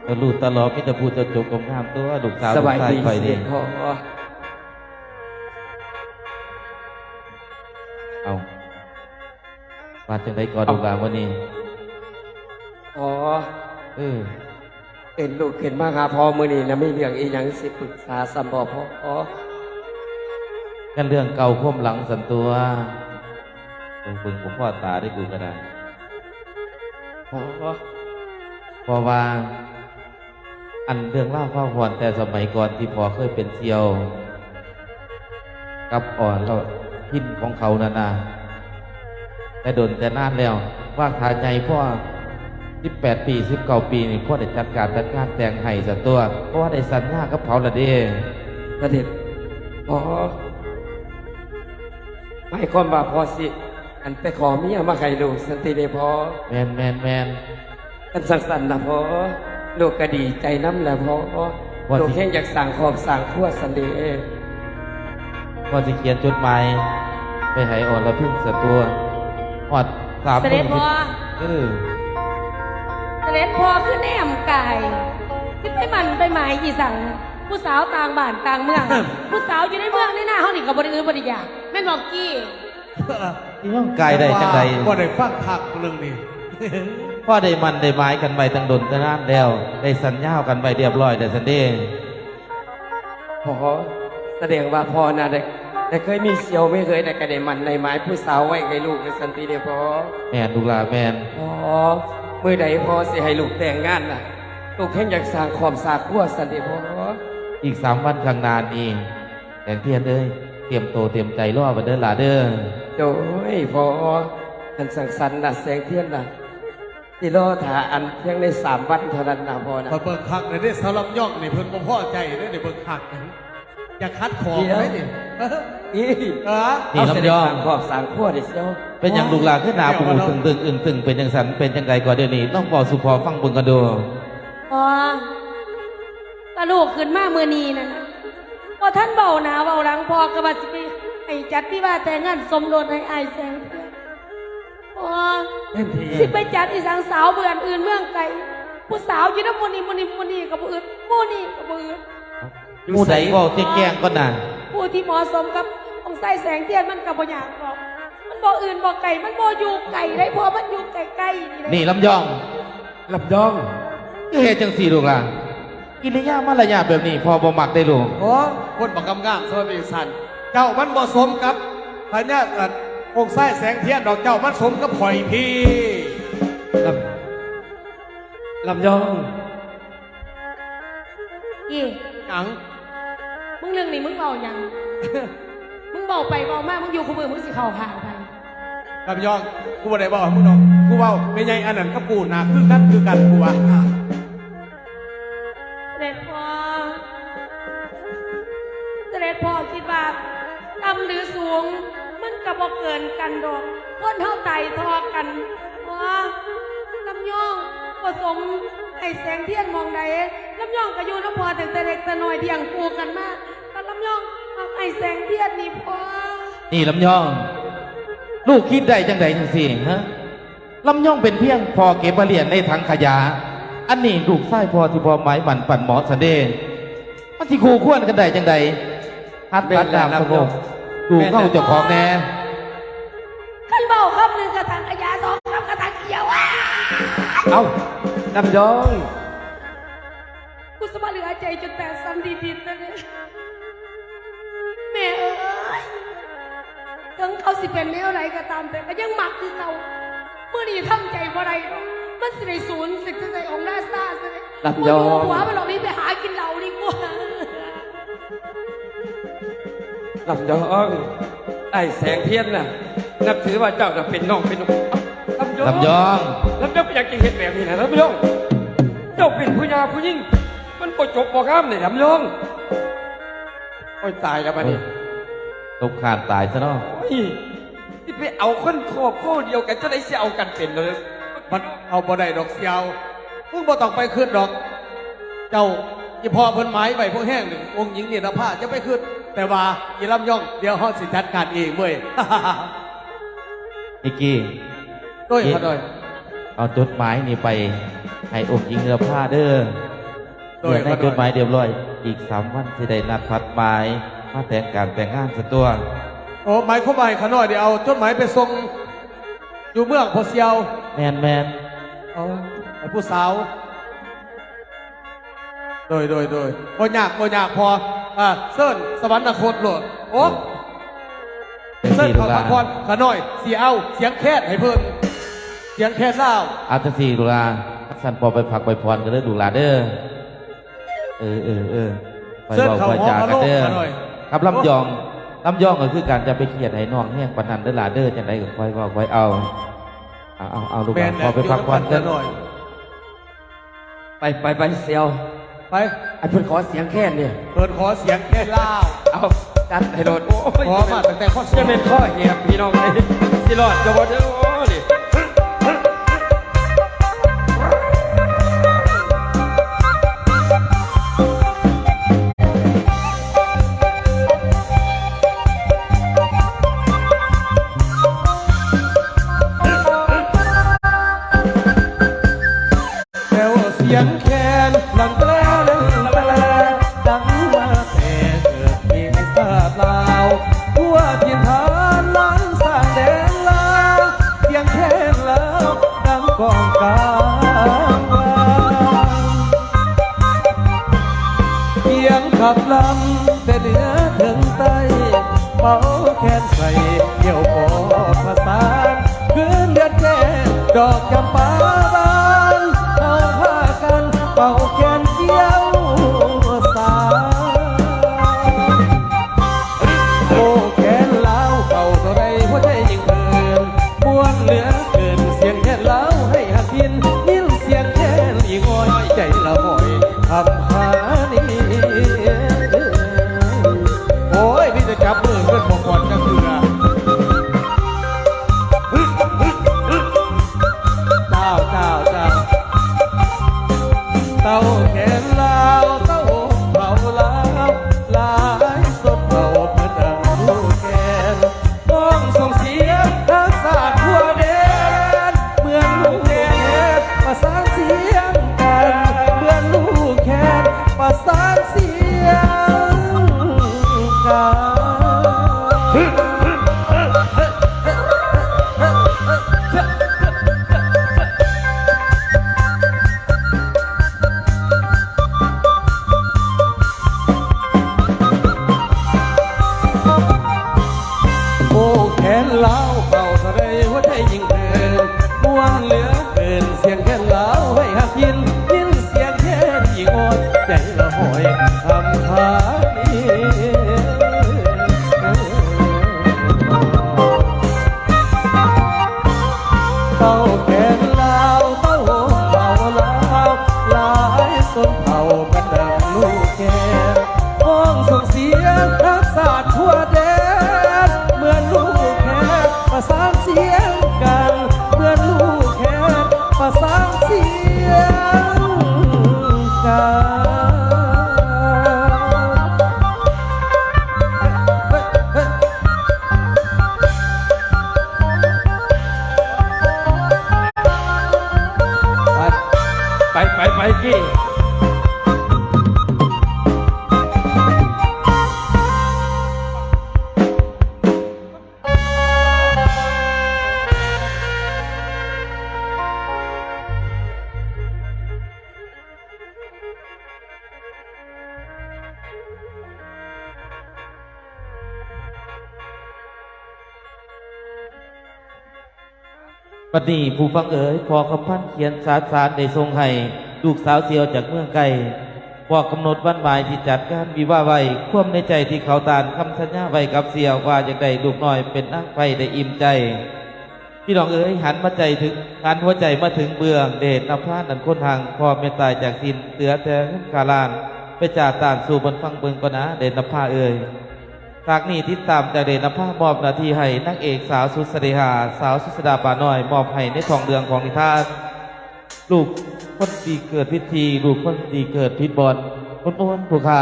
ຕະຫຼຸຕະຫຼໍ ມີແຕ່ຜູ້ຈົບໆງາມໆ ຕົວະລູກສາວ ສະບາຍດີ ລູກຊາຍຂ້ອຍນີ້ ເສດພໍ່. ເອົ້າ ວ່າຈັ່ງໃດກໍ ເອົ້າ ລູກຫຼານມື້ນີ້? ພໍ່ ເອີ ເຫັນລູກຂຶ້ນມາຫາພໍ່ມື້ນີ້ນະ ມີເລື່ອງອີ່ຫຍັງຊິປຶກສາຊ້ຳບໍ່ພໍ່? ກັນເລື່ອງເກົ່າຄວາມຫຼັງຊັ້ນຕົວະ ເບິ່ງ ເບິ່ງບໍ່ພໍຕາເດ້ ກູກໍໄດ້ ພໍ່ ເພາະວ່າ ອັນເລື່ອງລາວຄວາມຫວນແຕ່ສະໄໝກ່ອນທີ່ພໍ່ເຄີຍເປັນສ່ຽວກັບອ່ອນລະພິນຂອງເຂົານັ້ນນະ ແຕ່ດົນແຕ່ນານແລ້ວ ວ່າຖ້າໃຫຍ່ພໍສິບແປດປີ ສິບເກົ້າປີນີ້ ພໍ່ໄດ້ຈັດການຈັດງານແຕ່ງໃຫ້ຊັ້ນຕົວະ ເພາະວ່າໄດ້ສັນຍາກັບເຂົາລະເດ້. ສະເດັດພໍ່ ໝາຍຄວາມວ່າພໍ່ຊິ ອັນ ໄປຂໍເມຍມາໃຫ້ລູກຊັ້ນຕິເດພໍ່? ແມ່ນໆໆ. ຄັນຈັ່ງຊັ້ນນະພໍ່ ລູກກໍດີໃຈນຳແຫຼະພໍ່ ພໍ່ຊິ ລູກແຮ່ງຢາກສ້າງຄອບສ້າງຄົວຊັ້ນເດ. ພໍ່ຊິຂຽນຈົດໝາຍໄປໃຫ້ອອນລະພິນສະຕົວະ ຮອດສາມມື້ ສະເດັດພໍ່. ເອີ ສະເດັດພໍ່ຄືແນມກາຍ ຊິໄປໝັ້ນໄປໝາຍອີ່ຫຍັງ ຜູ້ສາວຕ່າງບ້ານຕ່າງເມືອງ ຜູ້ສາວຢູ່ໃນເມືອງໃນນາເຮົານີ້ກໍບໍ່ໄດ້ອຶດບໍ່ໄດ້ຢາກ ແມ່ນບໍ່ກີ້? ຊິຍ້ອງກາຍໄດ້ຈັ່ງໃດ? ບໍ່ໄດ້ຟັງຄັກເລື່ອງນີ້ ພໍໄດ້ໝັ້ນໄດ້ໝາຍກັນໄວ້ຕັ້ງດົນແຕ່ນານແລ້ວ ໄດ້ສັນຍາກັນໄວ້ລຽບລ້ອຍແລ້ວຊັ້ນເດ. ພໍ່ ສະແດງວ່າພໍ່ນະໄດ້ ໄດ້ເຄີຍມີສ່ຽວມີເຄີຍ ແລ້ວກໍໄດ້ໝັ້ນໄດ້ໝາຍຜູ້ສາວໄວ້ໃຫ້ລູກຊັ້ນຕິເດພໍ່? ແມ່ນລູກຫຼ້າ ແມ່ນ. ພໍ່ ມື້ໃດພໍ່ຊິໃຫ້ລູກແຕ່ງງານນະ? ລູກແຮ່ງຢາກສ້າງຄອບສ້າງຄົວຊັ້ນເດພໍ່. ອີກສາມວັນຂ້າງໜ້ານີ້ ແສງທຽນເອີຍ ຕຽມໂຕຕຽມໃຈລໍໄວ້ເດີຫຼ້າເດີ. ໂດຍພໍ່ ຄັນຈັ່ງຊັ້ນນະແສງທຽນນະ ຊິລໍຖ້າອັນພຽງໃນສາມວັນເທົ່ານັ້ນນະພໍ່ນະ. ຂ້ອຍເບິ່ງຄັກແລ້ວເດ້ ສາວລຳຍອງນີ້ເພິ່ນບໍ່ພໍໃຈເດ້ ໄດ້ເບິ່ງຄັກ ຢ່າຂັດຂອງໄດ້ນີ້. ນີ້ ເອີ ນີ້ລຳຍອງ ເຮົາຊິໄດ້ສ້າງຄອບສ້າງຄົວໄດ້ສ່ຽວ. ເປັນຫຍັງລູກຫຼ້າຄືໜ້າບໍ່ຮູ້ຕຶງຕຶງອຶ້ງຕຶງ ເປັນຈັ່ງຊັ້ນ ເປັນຈັ່ງໃດກໍດຽວນີ້ ລອງເວົ້າສູ່ພໍ່ຟັງເບິ່ງກ່ອນດູ. ພໍ່ ກະລູກຂຶ້ນມາມື້ນີ້ນັ້ນນະ ບໍ່ທັນເວົ້າໜ້າເວົ້າຫຼັງ ພໍ່ກໍວ່າຊິໄປໃຫ້ຈັດວິວາແຕ່ງງານສົມລົດໃຫ້ອ້າຍແສງທຽນ. ພໍ່ ເຕັມທີ່ ຊິໄປຈັດອີ່ຫຍັງ ສາວເມືອງອື່ນເມືອງໄກ ຜູ້ສາວຢູ່ນຳໝູ່ນີ້ ໝູ່ນີ້ ໝູ່ນີ້ກໍບໍ່ອຶດ ໝູ່ນີ້ກໍບໍ່ອຶດ. ໝູ່ໃດເວົ້າແຈ້ງໆກ່ອນນະ. ຜູ້ທີ່ເໝາະສົມກັບອົງຊາຍແສງທຽນມັນກໍບໍ່ຍາກດອກ ມັນບໍ່ອື່ນບໍ່ໄກ ມັນບໍ່ຢູ່ໄກເດ້ພໍ່ ມັນຢູ່ໃກ້ໆນີ້ແຫຼະ. ນີ້ລຳຍອງ ລຳຍອງ ຄືເຮັດຈັ່ງຊີ້ລູກຫຼ້າ? ກິລິຍາມາລະຍາດແບບນີ້ພໍ່ບໍ່ມັກເດ້ລູກ. ໂອ້ ຄົນບັກງາມໆ ສະວ່າເປັນຊັ້ນ ເຈົ້າມັນບໍ່ສົມກັບພະຍາ ອົງຊາຍແສງທຽນດອກ ເຈົ້າມັນສົມກັບຂ້ອຍພີ້. ລຳ ລຳຍອງ ອີ ຫຍັງ? ມຶງເລື່ອງນີ້ມຶງເວົ້າຫຍັງ? ມຶງເວົ້າໄປເວົ້າມາ ມຶງຢູ່ຄູ່ມື ມຶງຊິເຂົ້າຂ້າງໃຜ? ລຳຍອງ ກູບໍ່ໄດ້ເວົ້າໃຫ້ມຶງດອກ ກູເວົ້າແມ່ໃຫຍ່ອັນນັ້ນກັບກູໜ້າຄືກັນ ຄືກັນ ກູວ່າ. ສະເດັດພໍ່ ສະເດັດພໍ່ຄິດວ່າຕ່ຳຫຼືສູງ ມັນກໍບໍ່ເກີນກັນດອກ ຄົນເຮົາໄຕ່ທໍ່ກັນ. ພໍ່ ລຳຍອງບໍ່ສົມອ້າຍແສງທຽນໝ່ອງໃດ ລຳຍອງກໍຢູ່ນຳພໍ່ຕັ້ງແຕ່ເລັກແຕ່ນ້ອຍ ລ້ຽງປູກັນມາ ລຳຍອງມັກອ້າຍແສງທຽນນີ້ພໍ່. ນີ້ລຳຍອງ ລູກຄິດໄດ້ຈັ່ງໃດຈັ່ງຊີ້ ຮະ? ລຳຍອງເປັນພຽງພໍ່ເກັບມາລ້ຽງໃນຖັງຂະຫຍະ ອັນນີ້ລູກຊາຍພໍ່ທີ່ບໍ່ໝາຍໝັ້ນປັ້ນເໝາະຊັ້ນເດ ມັນຊິຄູ່ຄວນກັນໄດ້ຈັ່ງໃດ? ຫັດຕັດນ້ຳສະໂງກ ດູເງົາເຈົ້າຂອງແດ່. ຄັນເວົ້າຄຳໜຶ່ງກະຖັງຂະຫຍະ ສອງຄຳກະຖັງຂີ້ເຫຍື້ອ. ເອົ້າ ລຳຍອງ ກູສະມາເຫຼືອໃຈຈົນແຕກສັນດີດໆແທ້ເດ. ແມ່ເອີຍ ເຖິງເຂົາຊິເປັນແນວໃດກໍຕາມແຕ່ ກໍຍັງມັກຄືເກົ່າ. ມື້ນີ້ທຳໃຈບໍ່ໄດ້ດອກ ມັນຊິໄດ້ສູນເສຍໃສ່ອົງລາຊາຊະເດ. ລຳຍອງ ບໍ່ຢູ່ຫົວມັນດອກ ນີ້ໄປຫາກິນເຫຼົ້າດີກວ່າ. ລຳຍອງ ອ້າຍແສງທຽນນະ ນັບຖືວ່າເຈົ້ານະເປັນນ້ອງເປັນ ລຳຍອງ ລຳຍອງ ລຳຍອງ ເປັນຫຍັງຈຶ່ງເຮັດແບບນີ້ນະ ລຳຍອງ? ເຈົ້າເປັນຜູ້ຍ່າຜູ້ຍິງ ມັນບໍ່ຈົບບໍ່ງາມເດ ລຳຍອງ. ໂອ້ຍ ຕາຍແລ້ວບາດນີ້ ຕົກຄານຕາຍຊະເນາະ. ໂອ້ຍ ຊິໄປເອົາຄົນຄອບຄົວດຽວກັນ ຈັ່ງໃດຊິເອົາກັນເປັນເລີຍ? ມັນເອົາບໍ່ໄດ້ດອກສ່ຽວ ມຶງບໍ່ຕ້ອງໄປຄິດດອກ. ເຈົ້າ ອີ່ພໍ່ເພິ່ນໝາຍໄວ້ພວກແຮງນີ້ ອົງຍິງນິລະພາ ຢ່າໄປຄິດ. ແຕ່ວ່າອີ່ລຳຍອງ ດຽວເຮົາຊິຈັດການເອງເວີຍ. ນິກກີ້ ໂດຍ ເອີ ຂະນ້ອຍ ເອົາຈົດໝາຍນີ້ໄປໃຫ້ອົງຍິງນິລະພາເດີ. ໂດຍ ໃນຈົດໝາຍຮຽບຮ້ອຍ ອີກສາມວັນຊິໄດ້ນັດພັດໝາຍມາແຕ່ງການແຕ່ງງານຊະຕົວະ. ໂອ້ ໝາຍຄວາມວ່າໃຫ້ຂ້ານ້ອຍໄດ້ເອົາຈົດໝາຍໄປສົ່ງຢູ່ເມືອງພໍ່ສ່ຽວ. ແມ່ນໆ. ໂອ້ ໃຫ້ຜູ້ສາວ. ໂດຍ ໂດຍ ໂດຍ ບໍ່ຍາກ ບໍ່ຍາກພໍ່. ອ່າ ເຊີນສະຫວັນນະຄົດໂລດ. ໂອ້ ເຊີນເຂົ້າພັກຜ່ອນ. ຂ້ານ້ອຍຊິເອົາສຽງແຄນໃຫ້ເພິ່ນ ສຽງແຄນລາວ. ເອົາ ຈັ່ງຊີ້ລູກຫຼານ ຊັ້ນພໍ່ໄປພັກໄປຜ່ອນກັນເດີລູກຫຼານເດີ. ເອີ ເອີ ເອີ ຄ່ອຍເວົ້າຄ່ອຍຈາກັນເດີ. ກັບລຳຍອງ ລຳຍອງກໍຄືກັນ ຢ່າໄປຄຽດໃຫ້ນ້ອງແຮງປານນັ້ນເດີຫຼານເດີ. ຈັ່ງໃດກໍຄ່ອຍເວົ້າຄ່ອຍເອົາ. ເອົາ ເອົາ ເອົາ ລູກຫຼານ ພໍ່ໄປພັກຜ່ອນເດີ. ໄປ ໄປ ໄປ ສ່ຽວ ໄປ. ອັນເພິ່ນຂໍສຽງແຄນເດ້ ເພິ່ນຂໍສຽງແຄນລາວ. ເອົາ ຈັດໃຫ້ໂລດ. ໂອ້ຍ ຂໍມາຕັ້ງແຕ່ຄອນເສີດ ຈະແມ່ນຄໍແຫບພີ່ນ້ອງເອີຍ ຊິລອດຢູ່ບໍ່ເດີນີ້. ແລ້ວສຽງແຄນລັງແຕ ລັງແຕ ດັງມາແຕ່ເກີດມີຊາດລາວ ທົ່ວຖິ່ນຖານລານຊ້າງແດນລາວ ສຽງແຄນລາວດັງກ້ອງກາງວາງ ສຽງຂັບລຳແຕ່ເໜືອເຖິງໃຕ້ ເປົ່າແຄນໃສ່ ກ່ຽວປອບປະສານ ຄືນເດືອນແຈ້ງ ດອກຈຳປາບານ ເຮົາພາກັນເປົ່າແຄນກ່ຽວສານ. ໂອ້ ແຄນລາວເປົ່າເທົ່າໃດ ຫົວໃຈຍິ່ງເພີນ ມ່ວນເຫຼືອເກີນ ສຽງແຄນລາວໃຫ້ຮັກພິນ ຍິນສຽງແຄນອີງອຍ ໃຈລະຫອຍ ຄຳພານີ. ໂອ້ຍ ມີແຕ່ຈັບມືເພິ່ນບໍ່ກອດຈັກເທື່ອ. ເຈົ້າ ເຈົ້າ ເຈົ້າ ເຕົ້າແຄນລາວ ເຕົ້າເຜົ່າລາວ ຫຼາຍຊົນເຜົ່າເພິ່ນດັງລູກແຄນ ຮ້ອງສົ່ງສຽງຮັກຊາດທົ່ວແດນ ເໝືອນລູກແຄນປະສານສຽງກັນ ເໝືອນລູກແຄນປະສານສຽງກັນ. ໂອ້ ແຄນລາວເປົ່າເທົ່າໃດ ຫົວໃຈຍິ່ງເພີນ ມ່ວນເຫຼືອເກີນ ສຽງແຄນລາວໃຫ້ຮັກຍິນ ຍິນສຽງແຄນອີງອອນ ໃຈລະຫອຍຄຳພານີ. ເຕົ້າແຄນລາວ ເຕົ້າເຜົ່າລາວ ຫຼາຍຊົນເຜົ່າກັນດັ່ງລູກແຄນ ຮ້ອງສົ່ງສຽງຮັກຊາດທົ່ວແດນ ເໝືອນລູກແຄນປະສານສຽງກັນ ເໝືອນລູກແຄນປະສານສຽງກັນ. ໄປ ໄປ ໄປ ໄປ ກີ້. ບັດນີ້ຜູ້ຟັງເອີຍ ພໍ່ຄຳພັນຂຽນສາດສານໄດ້ສົ່ງໃຫ້ລູກສາວສ່ຽວຈາກເມືອງໄກ ບອກກຳນົດວັນໝາຍທີ່ຈັດງານວິວາໄວ້ ຄວາມໃນໃຈທີ່ເຂົາຕານຄຳສັນຍາໄວ້ກັບສ່ຽວວ່າຢາກໄດ້ລູກນ້ອຍເປັນນາງໄຟໄດ້ອີ່ມໃຈ. ພີ່ນ້ອງເອີຍ ຫັນມາໃຈເຖິງ ຫັນຫົວໃຈມາເຖິງເບື້ອງ ເດດນຳພານັ້ນຄົນຮັ່ງ ພໍ່ແມ່ຕາຍຈາກສິ້ນ ເຫຼືອແຕ່ເງິນກາລ້ານ ໄປຈາກຕ້ານສູ່ບ່ອນຟັງເບິ່ງກ່ອນນາ ເດດນຳພາເອີຍ. ສາກນີ້ຕິດຕາມຈາກເດດນຳພາ ມອບໜ້າທີ່ໃຫ້ນາງເອກສາວສຸດສະເດຫາ ສາວສຸດສະດາປານ້ອຍ ມອບໃຫ້ໃນທ້ອງເລື່ອງຂອງນິທານ ລູກຄົນດີເກີດຜິດທີ່ ລູກຄົນດີເກີດຜິດບ່ອນ ໂອນໆ ຜູ້ຂ້າ.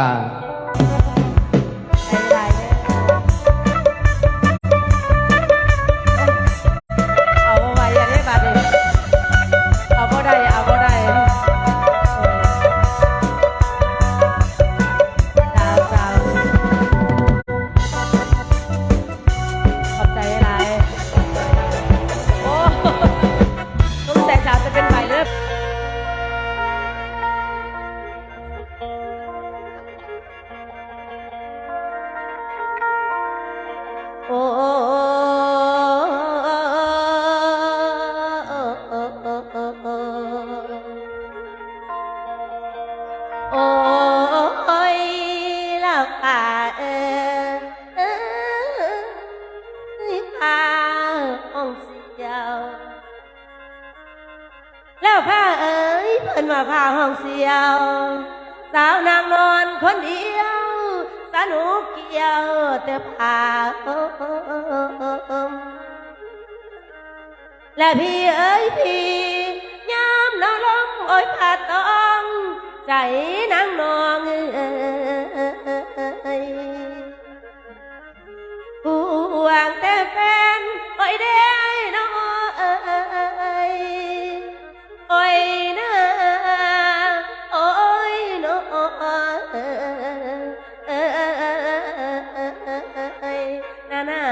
ເອົາບໍ່ໄຫວແລ້ວເດ້ບາດນີ້ ເອົາບໍ່ໄດ້ ເອົາບໍ່ໄດ້. ໂອ້ຍ ລາວພາເອີຍ ພາຫ້ອງສຽວ ລາວພາເອີຍ ເພິ່ນວ່າພາຫ້ອງສຽວ ສາວນາງນອນຄົນດຽວ ສະໜູກກ່ຽວແຕ່ຜ້າຫົ່ມ. ລະພີ່ເອີຍພີ່ ຍາມໜາວລົມໂອຍພັດຕອງ ໃຈນາງນ້ອງເອີຍ ກວາງແຕ່ແຟນ ໂອຍເດ້ນ້ອງເອີຍ ໂອຍນາ ໂອຍນ້ອງເອີຍ ນານາ.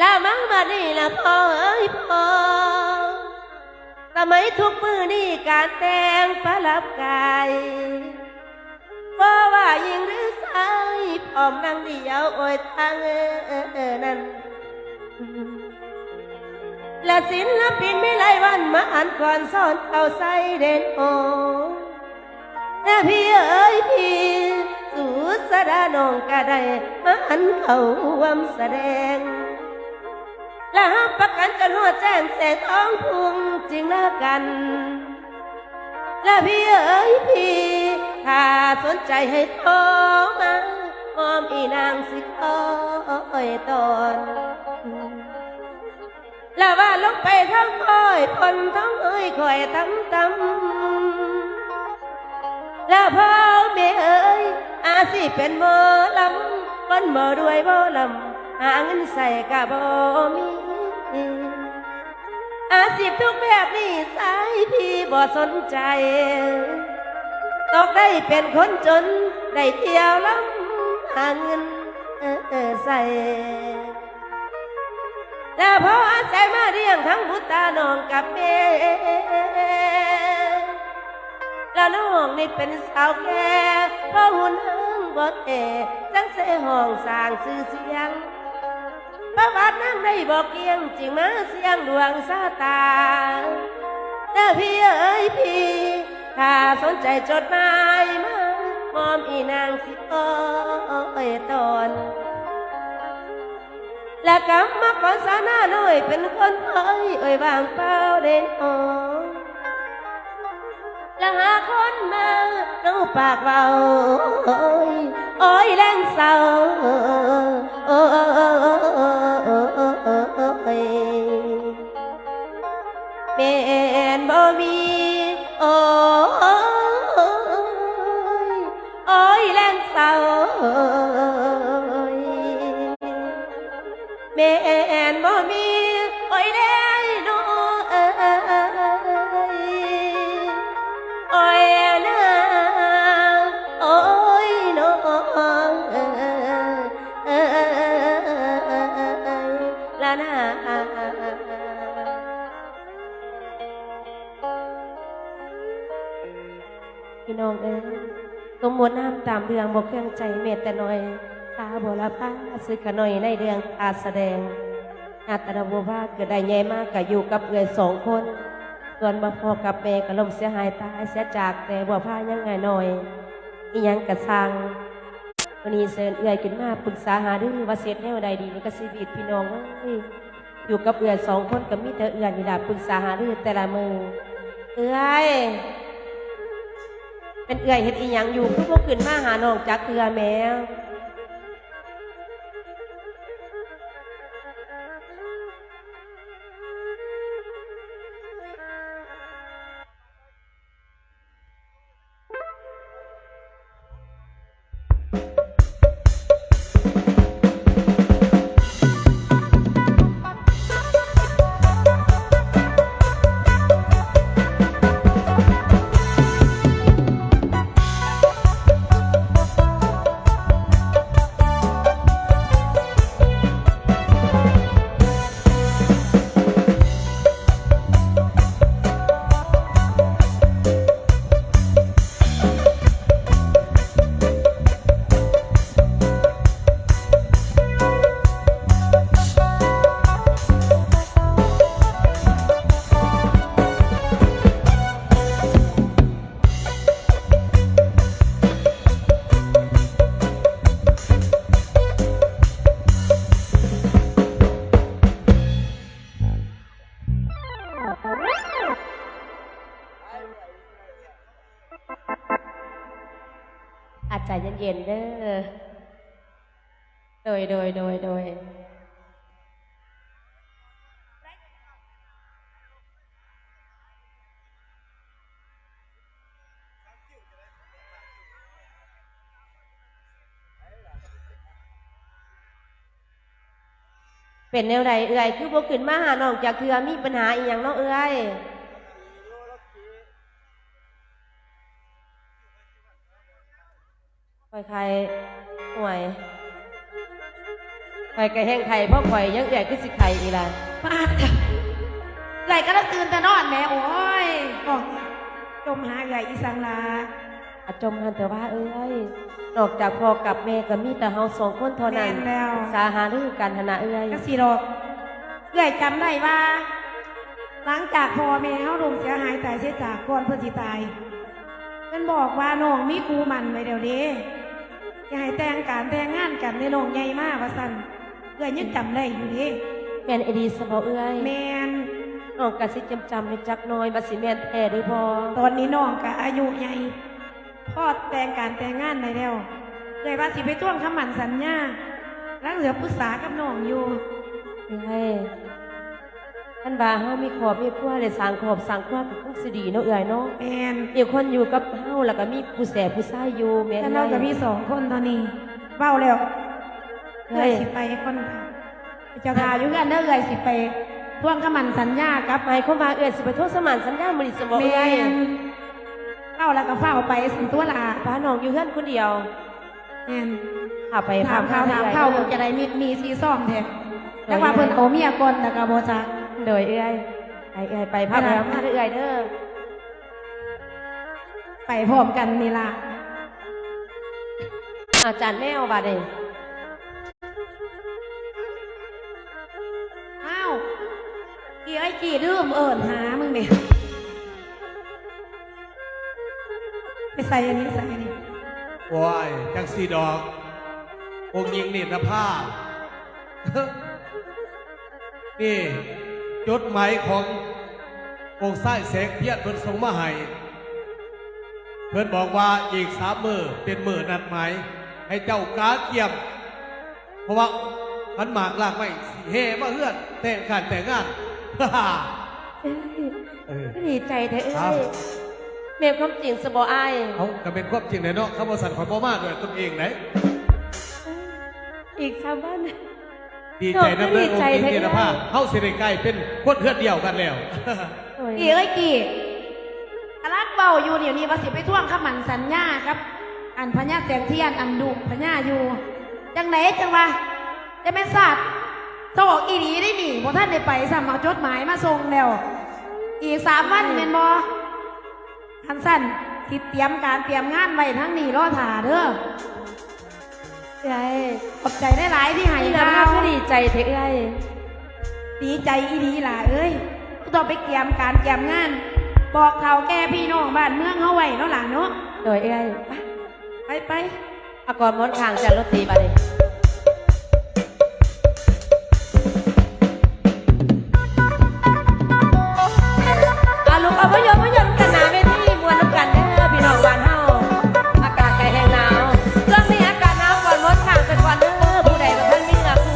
ລະມາບາດນີ້ລະພໍ່ເອີຍພໍ່ ສະໄໝທຸກມື້ນີ້ການແຕ່ງປະດັບກາຍ ບໍ່ວ່າຍິງຫຼືຊາຍ ພ້ອມນາງດຽວໂອຍທາງເອີນັ້ນ ລະສິນລະປິນມີຫຼາຍວັນມາອ່ານກ່ອນສອນເຂົ້າໃສ່ເດນໂອ ແຕ່ພີ່ເອີຍພີ່ ສຸດສະດານ້ອງກະໄດ້ມາອັນເຂົ້າຮ່ວມສະແດງ ລະຮັບປະກັນຈົນຮອດແຈ້ງແສງທອງພຸ່ງຈຶ່ງລາກັນ ລະພີ່ເອີຍພີ່ ຖ້າສົນໃຈໃຫ້ໂທມາ ພ້ອມອີນາງຊິຄອຍຕ້ອນ. ລະວ່າລົງໄປທາງຄ້ອຍ ພົ້ນທາງເອີຍຂ້ອຍຕຳຕຳ ລະພໍ່ແມ່ເອີຍ ອາຊີບເປັນໝໍລຳ ຄົນບໍ່ລວຍບໍ່ລ່ຳ ຫາເງິນໃຊ້ກະບໍ່ມີ ອາຊີບທຸກແບບນີ້ຊາຍພີ່ບໍ່ສົນໃຈ ຕົກໄດ້ເປັນຄົນຈົນ ໄດ້ທ່ຽວລຳຫາເງິນໃຊ້ ລະພໍອາໄສມາລ້ຽງທັງບຸດຕານ້ອງກັບແມ່ ລະນ້ອງນີ້ເປັນສາວແກ່ ພໍຫຸນຫາງບໍ່ແທ້ ຈັ່ງໃສ່ຫ້ອງສ້າງຊື່ສຽງ ປະຫວັດນາງໄດ້ບໍ່ກ້ຽງ ຈຶ່ງມາສ່ຽງດວງຊາຕາ ເດີພີ່ເອີຍພີ່ ຖ້າສົນໃຈຈົດໝາຍມາ ພ້ອມອີນາງຊິຄອຍຕ້ອນ ລະກັບມາກ່ອນສາວໜ້ານ້ອຍ ເປັນຄົນເອີຍ ໂອຍວ່າງເປົ່າເດ້ນ້ອງ ລະຫາຄົນມາເອົາປາກເວົ້າ ໂອຍ ໂອຍແລງເສົ້າ ໂອຍ ແມ່ນບໍ່ມີ ໂອຍ ໂອຍແລງເສົ້າ ແມ່ນບໍ່ມີ ໂອຍເດ້ນ້ອງເອີຍ ໂອຍນາ ໂອຍນ້ອງເອີຍ ລະນາ. ພີ່ນ້ອງເອີຍ ສົມມຸດນາມຕາມເລື່ອງບໍ່ເຄື່ອງໃຈແມ່ແຕ່ນ້ອຍ ສາວບົວລະພາ ຊື່ຂະນ້ອຍໃນເລື່ອງການສະແດງ ຍາດຕະນະບົວພາ ເກີດໄດ້ໃຫຍ່ມາກະຢູ່ກັບເອື້ອຍສອງຄົນ ສ່ວນບໍ່ພໍ່ກັບແມ່ກະລົ້ມເສຍຫາຍຕາຍເສຍຈາກແຕ່ບົວພາຍັງນ້ອຍ ອີ່ຫຍັງກະຊ່າງ ມື້ນີ້ເຊີນເອື້ອຍຂຶ້ນມາປຶກສາຫາລືວ່າຊິເຮັດແນວໃດດີກັບຊີວິດພີ່ນ້ອງເອີຍ ຢູ່ກັບເອື້ອຍສອງຄົນກໍມີແຕ່ເອື້ອຍນີ້ລະປຶກສາຫາລືແຕ່ລະມື້. ເອື້ອຍ ແມ່ນເອື້ອຍເຮັດອີ່ຫຍັງຢູ່ ຄືບໍ່ຂຶ້ນມາຫານ້ອງຈັກເທື່ອແມ້? ເຢັນໆເດີ. ໂດຍ ໂດຍ ໂດຍ ໂດຍ. ເປັນແນວໃດເອື້ອຍ ຄືບໍ່ຂຶ້ນມາຫານ້ອງຈັກເທື່ອ? ມີປັນຫາອີ່ຫຍັງເນາະເອື້ອຍ? ຂ້ອຍໄຂ້ ໂອ້ຍ ຂ້ອຍກໍແຮງໄຂ້ ເພາະຂ້ອຍຍັງ ເອື້ອຍຄືຊິໄຂ້ອີກລະ? ປາດ ເອື້ອຍກຳລັງຕື່ນແຕ່ນອນແໝ. ໂອ້ຍ ກໍຈົ່ມຫາເອື້ອຍອີ່ສັງລະ? ອາ ຈົ່ມຫັ້ນແຕ່ວ່າເອື້ອຍ ນອກຈາກພໍ່ກັບແມ່ກໍມີແຕ່ເຮົາສອງຄົນເທົ່ານັ້ນ. ແມ່ນແລ້ວ ປຶກສາຫາລືກັນຫັ້ນນະເອື້ອຍ. ຈັ່ງຊີ້ດອກ ເອື້ອຍຈຳໄດ້ວ່າ ຫຼັງຈາກພໍ່ແມ່ເຮົາລົ້ມເສຍຫາຍຕາຍເສຍຈາກ ກ່ອນເພິ່ນຊິຕາຍ ເພິ່ນບອກວ່ານ້ອງມີຄູ່ໝັ້ນໄວ້ແລ້ວເດ້ ຈະໃຫ້ແຕ່ງການແຕ່ງງານກັນເດ້ນ້ອງໃຫຍ່ມາ ວ່າຊັ້ນ. ເອື້ອຍຍັງຈຳໄດ້ຢູ່ເດ້. ແມ່ນອີ່ຫຼີຊັ້ນບໍເອື້ອຍ? ແມ່ນ. ນ້ອງກະຊິຈຳໆຢູ່ຈັກໜ້ອຍວ່າຊິແມ່ນແທ້ຫຼືບໍ່. ຕອນນີ້ນ້ອງກະອາຍຸໃຫຍ່ ພໍແຕ່ງການແຕ່ງງານໄດ້ແລ້ວ. ເອື້ອຍວ່າຊິໄປທວງຄຳໝັ້ນສັນຍາ ກຳລັງເຫຼືອປຶກສາກັບນ້ອງຢູ່. ເອື້ອຍ ຄັນວ່າເຮົາມີຄອບມີຄົວ ໄດ້ສ້າງຄອບສ້າງຄົວ ກໍຄົງຊິດີເນາະເອື້ອຍເນາະ. ແມ່ນ. ມີຄົນຢູ່ກັບເຮົາ ແລ້ວກໍມີຜູ້ແຊຜູ້ຊາຍຢູ່. ແມ່ນ. ຄັນເຮົາກໍມີສອງຄົນເທົ່ານີ້. ເວົ້າແລ້ວ ເອື້ອຍ ເອື້ອຍຊິໄປກ່ອນ. ເຈົ້າຖ້າຢູ່ເຮືອນເດີ ເອື້ອຍຊິໄປທວງຄຳໝັ້ນສັນຍາກັບ. ໝາຍຄວາມວ່າເອື້ອຍຊິໄປທວງຄຳໝັ້ນສັນຍາມື້ນີ້ຊັ້ນບໍເອື້ອຍ? ແມ່ນ. ເວົ້າແລ້ວກໍຟ້າວໄປຊັ້ນຕົວລະ. ປະນ້ອງຢູ່ເຮືອນຄົນດຽວ. ແມ່ນ. ພາໄປ ຖາມຂ່າວຖາມຂ່າວ ເບິ່ງຈະໄດ້ມີ ມີຊີຊອມແທ້. ແຕ່ວ່າເພິ່ນເອົາເມຍກ່ອນແລ້ວກໍບໍ່ຈັກ. ໂດຍເອື້ອຍ. ໄປເອື້ອຍ ໄປ ພາໄປ ພາມາເດີ້ເອື້ອຍເດີ້. ໄປພ້ອມກັນນີ້ລະ. ອາ ຈານແມວບາດນີ້. ອ້າວ ກີ້ເອີຍ ກີ້ ລືມເອີ້ນຫາມຶງເດ. ໄປໃສອັນນີ້ ໃສອັນນີ້? ໂອ້ຍ ຈັ່ງຊີ້ດອກ ອົງຍິງເນດນະພາ. ນີ້ຈົດໝາຍຂອງອົງຊາຍແສງພຽນເພິ່ນສົ່ງມາໃຫ້. ເພິ່ນບອກວ່າອີກສາມມື້ເປັນມື້ນັດໝາຍ ໃຫ້ເຈົ້າກະກຽມ ເພາະວ່າຂັນໝາກລາກໄມ້ຊິແຫ່ມາເຮືອນ ແຕ່ງການແຕ່ງງານ. ເອີຍ ເອີ ດີໃຈແທ້ເອື້ອຍ. ແມ່ນຄວາມຈິງຊັ້ນບໍອ້າຍ? ເອົ້າ ກໍແມ່ນຄວາມຈິງແຫຼະເນາະ ຄັນບໍ່ຊັ້ນຂ້ອຍບໍ່ມາດ້ວຍຕົນເອງໃດ. ອີກສາມວັນ. ດີໃຈນຳເດີອົງຍິງເນດນະພາ ເຮົາຊິໄດ້ກາຍເປັນຄົນເຮືອນດຽວກັນແລ້ວ. ໂອ້ຍ ກີ້ເອີຍ ກີ້ ກຳລັງເວົ້າຢູ່ດຽວນີ້ວ່າຊິໄປທວງຄຳໝັ້ນສັນຍາກັບອັນພະຍາແສງພຽນ ອັນລູກພະຍາຢູ່. ຈັ່ງໃດຈັ່ງວ່າ ຈະແມ່ນຊາດສອກອີ່ຫຼີໄດ໋ນີ້ ບໍ່ທັນໄດ້ໄປຊ້ຳ ເອົາຈົດໝາຍມາສົ່ງແລ້ວ. ອີກສາມວັນແມ່ນບໍ່? ຄັນຊັ້ນ ຊິຕຽມການຕຽມງານໄວ້ທາງນີ້ລໍຖ້າເດີ. ເອື້ອຍ ຂອບໃຈຫຼາຍໆທີ່ໃຫ້ຂ່າວ. ຄືດີໃຈແທ້ເອື້ອຍ? ດີໃຈອີ່ຫຼີຫຼ້າເອີຍ. ຕ້ອງໄປກຽມການກຽມງານ ບອກເຖົ້າແກ່ພີ່ນ້ອງບ້ານເມືອງເຮົາໄວ້ເນາະຫຼ້າເນາະ. ໂດຍເອື້ອຍ. ໄປ ໄປ ໄປ. ອາ ກອນໝອນຂ້າງຈັດດົນຕີບາດນີ້. ອາ ລຸກ ອາ ມາຍົມ ມາຍົມກັນໜ້າເວທີ ມ່ວນນຳກັນເດີພີ່ນ້ອງບ້ານເຮົາ. ອາກາດກໍແຮງໜາວ ຊ່ວງນີ້ອາກາດໜາວ ກອນໝອນຂ້າງໄປກ່ອນເດີ ຜູ້ໃດບໍ່ທັນມີເນື້ອຄູ່.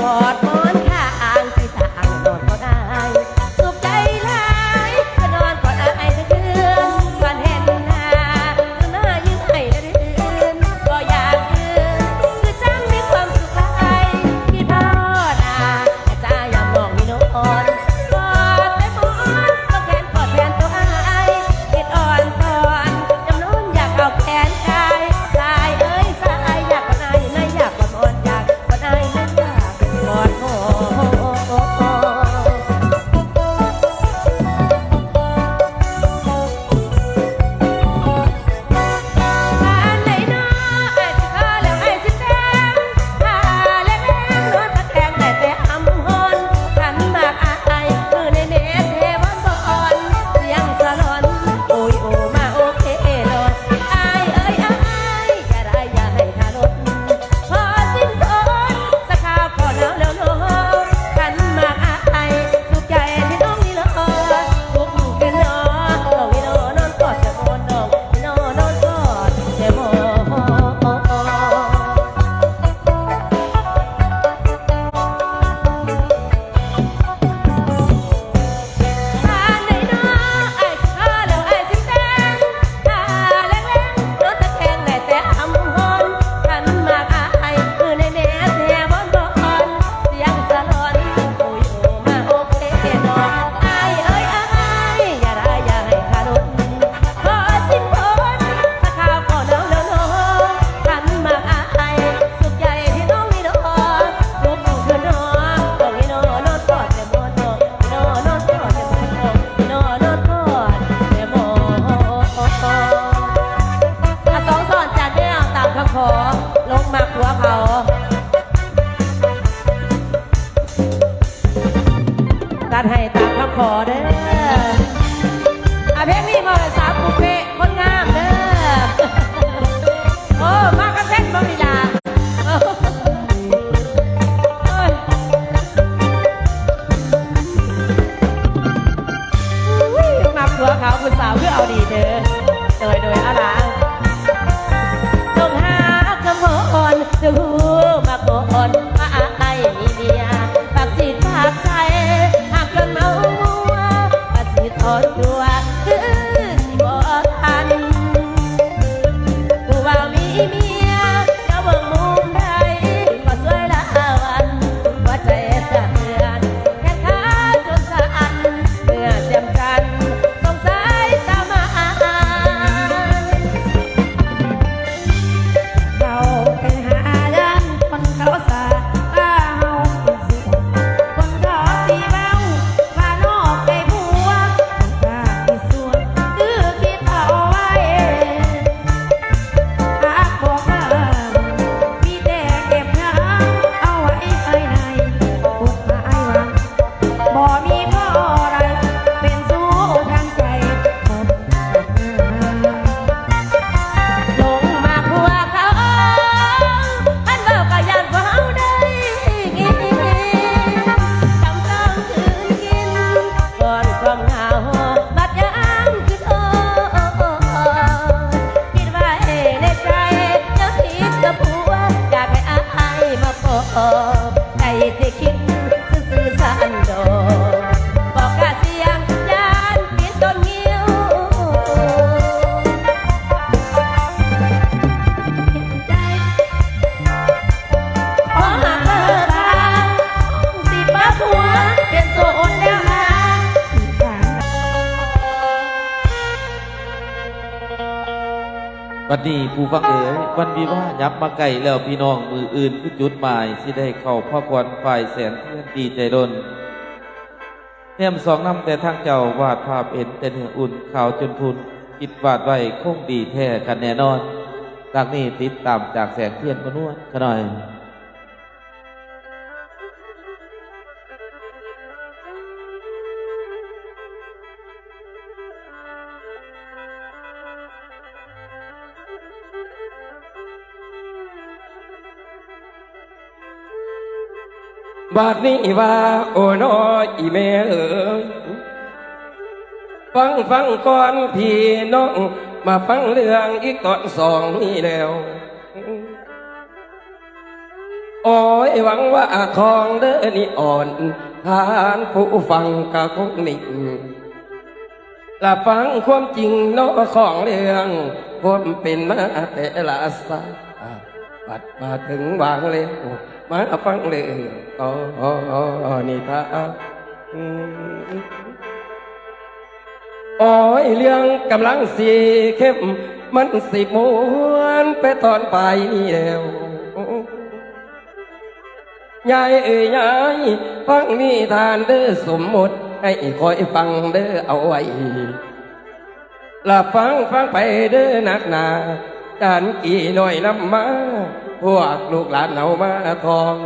ກອດໝອນຂ້າງທີ່ສ້າງນອນກໍໄດ້ ສຸກໃຈຫຼາຍ ນອນກໍໄດ້ຄືນ ວັນເຫັນໜ້າ ຂໍ ຫຼົງມັກຜົວເຂົາ ຈັດໃຫ້ຕາມຄຳຂໍເດີ້. ອາ ເພງນີ້ມອບໃຫ້ສາວປຸເປະຄົນງາມເດີ້. ໂອ້ ມາກັນເປັນບໍ່ມີລາ ໂອ້ຍ ອຸ້ຍ ມັກຜົວເຂົາ ຜູ້ສາວຄືເອົາດີເດີ້. ໂດຍ ໂດຍ ເອົາລະ ຈົ່ງຫາຄຳວອນ ຈະຮູ້ມັກອ່ອນ ວ່າອ້າຍມີເມຍ ປາກຈິດປາກໃຈ ຫາກຈົນເມົາມົວ ວ່າຊິຖອນຕົວ ຄືຊິບໍ່ທັນ ຜູ້ເວົ້າມີເມຍ ຈະເບິ່ງມຸມໃດ ກໍຊ່ວຍລະວັນ ຫົວໃຈສະເທືອນ ແຂນຂາຈົນສັ່ນ ເມື່ອແຈ່ມຈັນ ສອງສາຍຕາມາ ເຂົາໄປຫາເຮືອນຄົນເຂົາສາ ວ່າເຮົາເປັນເສືອ ຄົນເຂົາຊິເວົ້າວ່ານອກໃຈຜົວ ຄົນຂ້າທີ່ສວນ ຄືຄິດເອົາໄວ້ ຫາກບໍ່ເຂົ້າ ມີແຕ່ເກັບຫາ ເອົາໄວ້ພາຍໃນ ກົດໝາຍວ່າ ບໍ່ມີຂໍ້ໃດເປັນຊູ້ທາງໃຈ ລົງມາພວກເຂົາ ຄັນເວົ້າກໍຢ້ານພວກເຮົາໄດ້ຍິນ ຈຳຕ້ອງຄືນກິນ ກ່ອນຄວາມເຫງົາ ບັດຍາມຄິດຮອດ ຄິດໄວ້ໃນໃຈ ຢ່າຜິດກັບຜົວ ຢາກໃຫ້ອ້າຍມາ ໂອ້ ໃຈທີ່ຄິດຊື່ໆ ຊັ້ນດອກ ບອກກະສຽງຢ້ານປິດຕົ້ນງິ້ວ ໃຈ ຂໍຫາກເລີກລາ ຊິປະຜົວ ປ່ຽນໂສດແລ້ວນາ. ບັດນີ້ຜູ້ຟັງເອີຍ ວັນວິວາຫຍັບມາໃກ້ແລ້ວພີ່ນ້ອງ, ມື້ອື່ນຄືຈຸດໝາຍ ຊິໄດ້ເຂົ້າພາຂວັນຝ່າຍແສງທຽນດີໃຈດົນ ແນມສ່ອງນຳແຕ່ທາງເຈົ້າ ວາດພາບເຫັນແຕ່ເນື້ອອຸ່ນ ຂາວຈົນພຸ່ນ ຄິດວາດໄວ້ຄົງດີແທ້ຄັນແນ່ນອນ. ຈາກນີ້ຕິດຕາມຈາກແສງທຽນມານວນຂະໜ່ອຍ. ບາດນີ້ວ່າ ໂອ້ ນ້ອຍອີ່ແມ່ເອີຍ ຟັງ ຟັງກ່ອນພີ່ນ້ອງ ມາຟັງເລື່ອງອີກຕອນສອງນີ້ແລ້ວ. ໂອ້ຍ ຫວັງວ່າຄອງເດີນີ້ອ່ອນ ທ່ານຜູ້ຟັງກະຄົງນິ່ງ ລະຟັງຄວາມຈິງເນາະຂອງເລື່ອງ ຄວາມເປັນມາແຕ່ລະຊາດ ບັດມາເຖິງຫວ່າງແລ້ວ ມາຟັງເລື່ອງຕໍ່ນິທານ. ໂອ້ຍ ເລື່ອງກຳລັງຊິເຂັ້ມ ມັນຊິມ່ວນໄປຕອນປາຍນີ້ແລ້ວ. ຍາຍເອີຍຍາຍ ຟັງນິທານເດີສົມມຸດ ໃຫ້ຄອຍຟັງເດີເອົາໄວ້ ລະຟັງ ຟັງໄປເດີນັກໜາ ຈານກີນ້ອຍນຳມາ ພວກລູກຫຼານເຮົາມາທ່ອງ.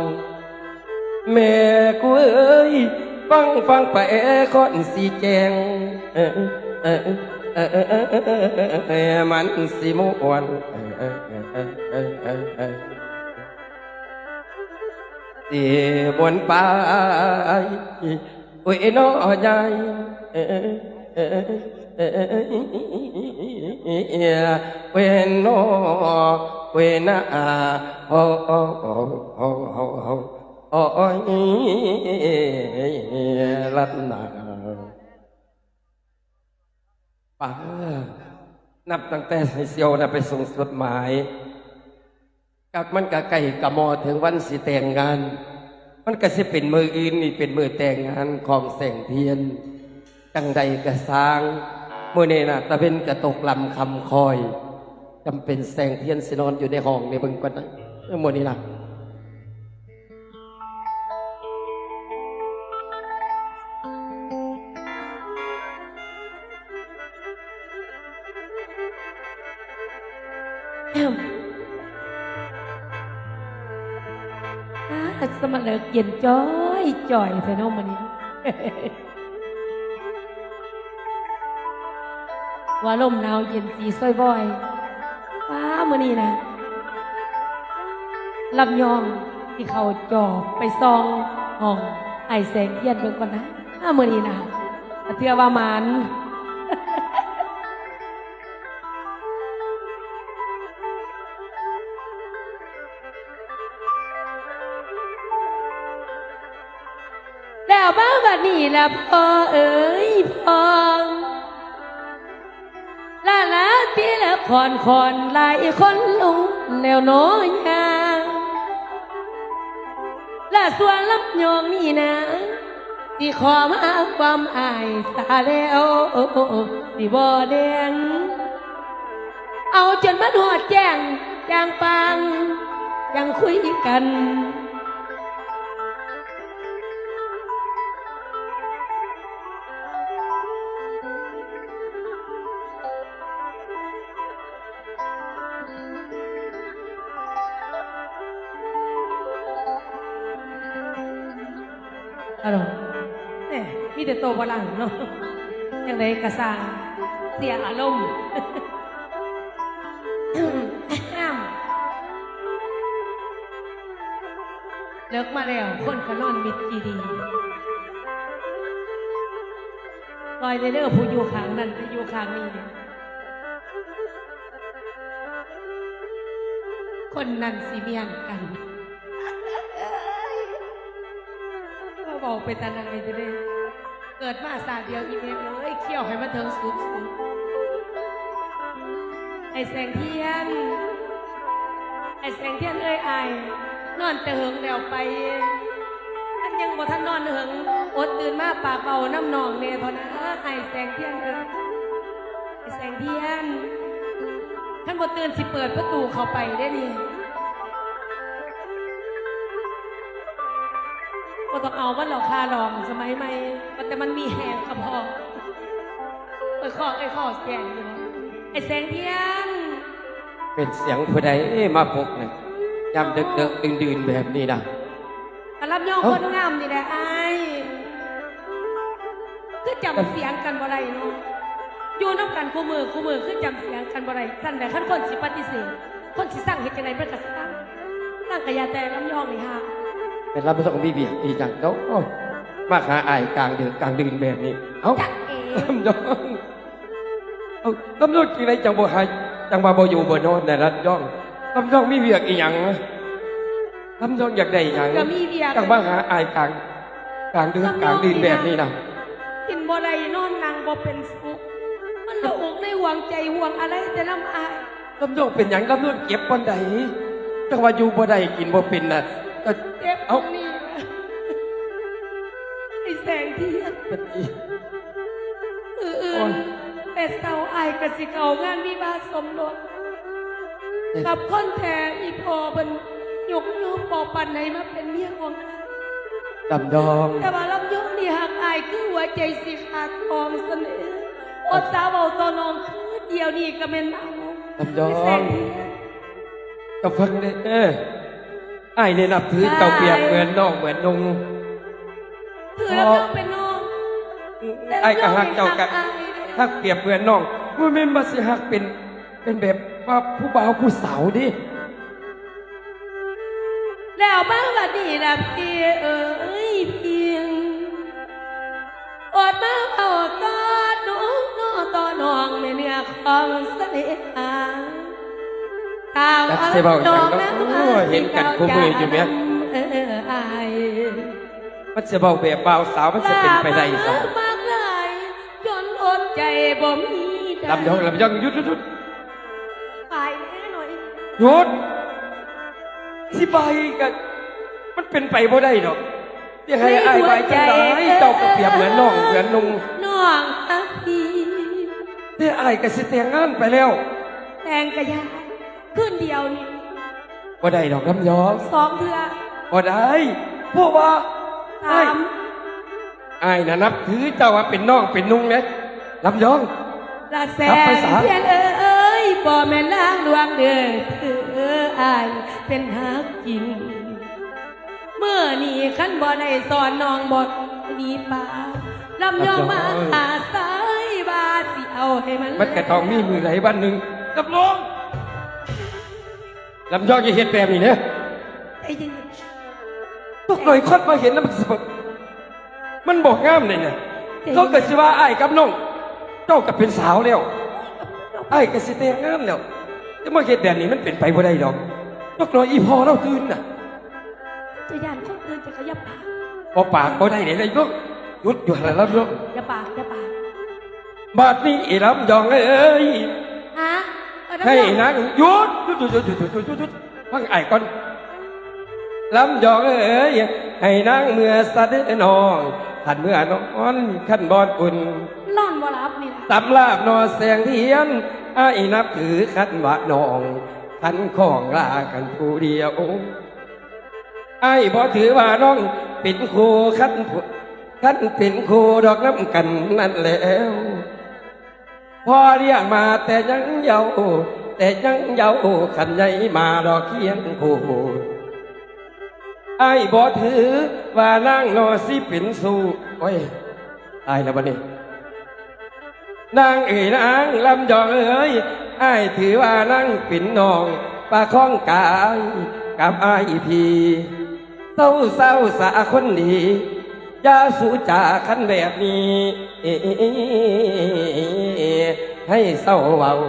ແມ່ກູເອີຍ ຟັງ ຟັງໄປກ່ອນຊິແຈ້ງ ມັນຊິມ່ວນ ຊິມ່ວນໄປ ໂອ້ຍ ເນາະຍາຍ ເວນນໍ ເວນາ ໂອ້ຍ ລັດນາ ປ້າ ນັບຕັ້ງແຕ່ໃສ່ສ່ຽວນະໄປສົ່ງຈົດໝາຍ ກະມັນກະໃກ້ກະມໍເຖິງວັນຊິແຕ່ງງານ ມັນກະຊິເປັນມື້ອື່ນນີ້ເປັນມື້ແຕ່ງງານຂອງແສງທຽນ. ຈັ່ງໃດກະຊ່າງ ມື້ນີ້ນະຕາເວັນກະຕົກລ້ຳຄ່ຳຄ້ອຍ ຈຳເປັນແສງທຽນຊິນອນຢູ່ໃນຫ້ອງນີ້ເບິ່ງກ່ອນນະ ມື້ນີ້ນະ. ແອ້ມ ສະມາເລິກເຢັນຈ້ອຍໆແທ້ເນາະມື້ນີ້ ວ່າລົມໜາວເຢັນສີຊ່ອຍວອຍ ປ້າ ມື້ນີ້ນະ ລຳຍອງຊິເຂົ້າຈອບໄປສ່ອງຫ້ອງອ້າຍແສງທຽນເບິ່ງກ່ອນນະ ມື້ນີ້ນະ ເທື່ອວ່າໝານ. ແລ້ວມາບັດນີ້ລະພໍ່ເອີຍພໍ່ ລາລາຕິລະຄອນຄອນຫຼາຍຄົນລົງແລ້ວເນາະຍ່າ ລະສ່ວນລຳຍອງນີ້ນາ ຊິຂໍມາຄວາມອ້າຍສາແລ້ວ ຊິບໍ່ແດງ ເອົາຈົນມັນຮອດແຈ້ງຈາງປາງ ຈັ່ງຄຸຍກັນ. ອາໂລ ແໝ ມີແຕ່ໂຕຝຣັ່ງເນາະ ຈັ່ງໃດກະຊ່າງ ເສຍອາລົມ. ເລິກມາແລ້ວ ຄົນກະນອນມິດຈີ່ດີ ລອຍເດີ ຜູ້ຢູ່ຂ້າງນັ້ນ ຜູ້ຢູ່ຂ້າງນີ້ ຄົນນັ້ນຊິມ້ຽນກັນ. ເວົ້າເປັນຕາໜ່າຍແທ້ເດ້ ເກີດມາຊາດດຽວ ອີແມ່ເອີຍ ຄຽວໃຫ້ມັນເຖິງສຸດໆ. ອ້າຍແສງທຽນ ອ້າຍແສງທຽນເອີຍ ອ້າຍນອນແຕ່ເຫິງແລ້ວໄປ ຄັນຍັງບໍ່ທັນນອນເຫິງ ອົດຕື່ນມາປາກເວົ້ານຳນ້ອງແດ່ເທາະນະ ອ້າຍແສງທຽນເອີຍ. ແສງທຽນ ຄັນບໍ່ຕື່ນຊິເປີດປະຕູເຂົ້າໄປເດ້ນີ້ ບໍ່ຕ້ອງເອົາມັນດອກ ຄ່າດອງສະໄໝໃໝ່ ວ່າແຕ່ມັນມີແຮງກະພໍ. ເອີຍ ຂໍ ເອີຍ ຂໍແຈ້ງຢູ່ ໄອ້ແສງທຽນ. ເປັນສຽງຜູ້ໃດມາປຸກນັ້ນ ຍາມເດິກໆດື່ນໆແບບນີ້ນະ? ກະລຳຍອງຄົນງາມນີ້ແຫຼະອ້າຍ ຄືຈຳສຽງກັນບໍ່ໄດ້ເນາະ ຢູ່ນຳກັນຄູ່ມື້ຄູ່ມື້ຄືຈຳສຽງກັນບໍ່ໄດ້ ຊັ້ນແຫຼະ ຄັນຄົນຊິປະຕິເສດ ຄົນຊິຊັງເຮັດຈັ່ງໃດມັນກະຊັງ ນາງກະຢ່າແຕ່ລຳຍອງນີ້ຫາ. ແມ່ນລຳຍອງມີວຽກອີ່ຫຍັງເນາະ ມາຫາອ້າຍກາງເດິກກາງດື່ນແບບນີ້ ເອົ້າ ລຳຍອງ. ເອົ້າ ລຳຍອງຈັ່ງໃດຈັ່ງບໍ່ຫາ ຈັ່ງວ່າບໍ່ຢູ່ບໍ່ນອນນະລຳຍອງ ລຳຍອງມີວຽກອີ່ຫຍັງ ລຳຍອງຢາກໄດ້ຫຍັງ ຈັ່ງມາຫາອ້າຍກາງ ກາງເດືອນກາງດິນແບບນີ້ນະ ກິນບໍ່ໄດ້ນອນຫຼັບບໍ່ເປັນສຸກ ມັນລະອຸກໃນຫ່ວງໃຈຫ່ວງອາໄລແຕ່ນຳອ້າຍ ລຳຍອງເປັນຫຍັງ ລຳຍອງເຈັບບ່ອນໃດ ຈັ່ງວ່າຢູ່ບໍ່ໄດ້ກິນບໍ່ເປັນນະ ກະເຈັບ ເອົ້າ ຕອນນີ້ ໄອ້ແສງທຽນ ມື້ອື່ນແຕ່ເຊົ້າອ້າຍກະຊິເຂົ້າງານວິວາສົມລົດ ກັບຄົນແທ້ ອີ່ພໍ່ເພິ່ນຍົກຍອມພໍ່ປັນໃຫ້ມາເປັນເມຍຂອງອ້າຍ ລຳຍອງ ແຕ່ວ່າລຳຍອງນີ້ຮັກອ້າຍຄືຫົວໃຈຊິຂາດຕອງຊັ້ນເດ ອົດສາເວົ້າຕໍ່ນ້ອງຄືດຽວນີ້ກະແມ່ນເອົາ ລຳຍອງ ເຈົ້າຟັງເດີ ອ້າຍນີ້ນັບຖືເຈົ້າປຽບເໝືອນນ້ອງເໝືອນນຸ່ງ ຖືລຳຍອງເປັນນ້ອງ ອ້າຍກະຮັກເຈົ້າ ກະຮັກປຽບເໝືອນນ້ອງ ບໍ່ແມ່ນວ່າຊິຮັກເປັນ ເປັນແບບວ່າຜູ້ບ່າວຜູ້ສາວເດ. ແລ້ວມາບັດນີ້ລະພີ່ເອີຍພີ່ ອອດມາເວົ້າຕໍ່ໜູເນາະ ຕໍ່ນ້ອງແມ່ເນື້ອຂອງສະເໜຫາ ຈັກຊິເວົ້າຫຍັງເນາະ ເຫັນກັນຄູ່ມື້ຢູ່ແມ່ ເອີ ອ້າຍ ມັນຊິເວົ້າແບບບ່າວສາວ ມັນຊິເປັນໄປໄດ້ບໍ? ຈົນອົດໃຈບໍ່ມີ ລຳຍອງ ລຳຍອງ ຢຸດ ຢຸດ ຢຸດ ບາຍແນ່ໜ້ອຍ ຢຸດ ຊິບາຍກະ ມັນເປັນໄປບໍ່ໄດ້ດອກ ຊິໃຫ້ອ້າຍບາຍຈັ່ງໃດ ເຈົ້າກະປຽບເໝືອນນ້ອງເໝືອນນຸ່ງ ນ້ອງຮັກພີ່ ແຕ່ອ້າຍກະຊິແຕ່ງງານໄປແລ້ວ ແຕ່ງກະຢ່າ ຄືນດຽວນີ້ ບໍ່ໄດ້ດອກ ລຳຍອງ ສອງເທື່ອ ບໍ່ໄດ້ ເພາະວ່າ ສາມ ອ້າຍ ອ້າຍນະນັບຖືເຈົ້າວ່າເປັນນ້ອງເປັນນຸ່ງເດ້ ລຳຍອງ ລະແສງທຽນເອີຍ ບໍ່ແມ່ນລາງລວງເດີ ຄືອ້າຍເປັນຮັກຈິງ ມື້ນີ້ຄັນບໍ່ໄດ້ສອນນ້ອງບໍ່ດີປາ ລຳຍອງມາຫາສາຍວ່າຊິເອົາໃຫ້ມັນ ມັນກະຕ້ອງມີມື້ໃດວັນໜຶ່ງ ຮັບຮອງ ລຳຍອງຢ່າເຮັດແບບນີ້ເດີ ໃຈເຢັນໆ ຕົກໜ້ອຍຄົນມາເຫັນນຳ ມັນຊິບໍ່ ມັນບໍ່ງາມເດ້ນະ ເຂົາກໍຊິວ່າອ້າຍກັບນ້ອງ ເຈົ້າກໍເປັນສາວແລ້ວ ອ້າຍກໍຊິແຕ່ງງານແລ້ວ ຈະມາເຮັດແບບນີ້ມັນເປັນໄປບໍ່ໄດ້ດອກ ຕົກໜ້ອຍອີ່ພໍ່ລາວຕື່ນນະ ເຈົ້າຢ້ານຄົນອື່ນ ເຈົ້າກໍຢ່າປາກ ບໍ່ປາກບໍ່ໄດ້ເດ້ລຳຍອງ ຢຸດຢູ່ຫັ້ນລະລຳຍອງ ຢ່າປາກ ຢ່າປາກ ບາດນີ້ລຳຍອງເອີຍ ຮະ ເອີ ໃຫ້ນາງ ຢຸດ ຢຸດ ຢຸດ ຟັງອ້າຍກ່ອນ ລຳຍອງເອີຍ ໃຫ້ນາງເມືອສະເດີນ້ອງ ຄັນເມືອນອນ ຄັນບອນອຸ່ນ ນອນບໍ່ຫຼັບນີ້ລະ ຕຳລາບໜໍ່ແສງທຽນ ອ້າຍນັບຖືຄັນວ່ານ້ອງ ຄັນຂອງລາກັນຜູ້ດຽວ ອ້າຍບໍ່ຖືວ່ານ້ອງເປັນຄູ່ ຄັນ ຄັນເປັນຄູ່ດອກນຳກັນນັ້ນແລ້ວ ພໍ່ລ້ຽງມາແຕ່ຍັງເຍົາ ແຕ່ຍັງເຍົາ ຄັນໃຫຍ່ມາດອກຄຽງຄູ່ ອ້າຍບໍ່ຖືວ່ານາງນໍຊິເປັນຊູ້ ໂອ້ຍ ຕາຍແລ້ວບັດນີ້ ນາງເອີຍນາງລຳຍອງເອີຍ ອ້າຍຖືວ່ານາງເປັນນ້ອງ ປະຄອງກາຍກັບອ້າຍພີ່ ເຊົາ ເຊົາສາຄົນດີ ຢ່າສູ່ຈາຄັນແບບນີ້ ໃຫ້ເຊົາເວົ້າ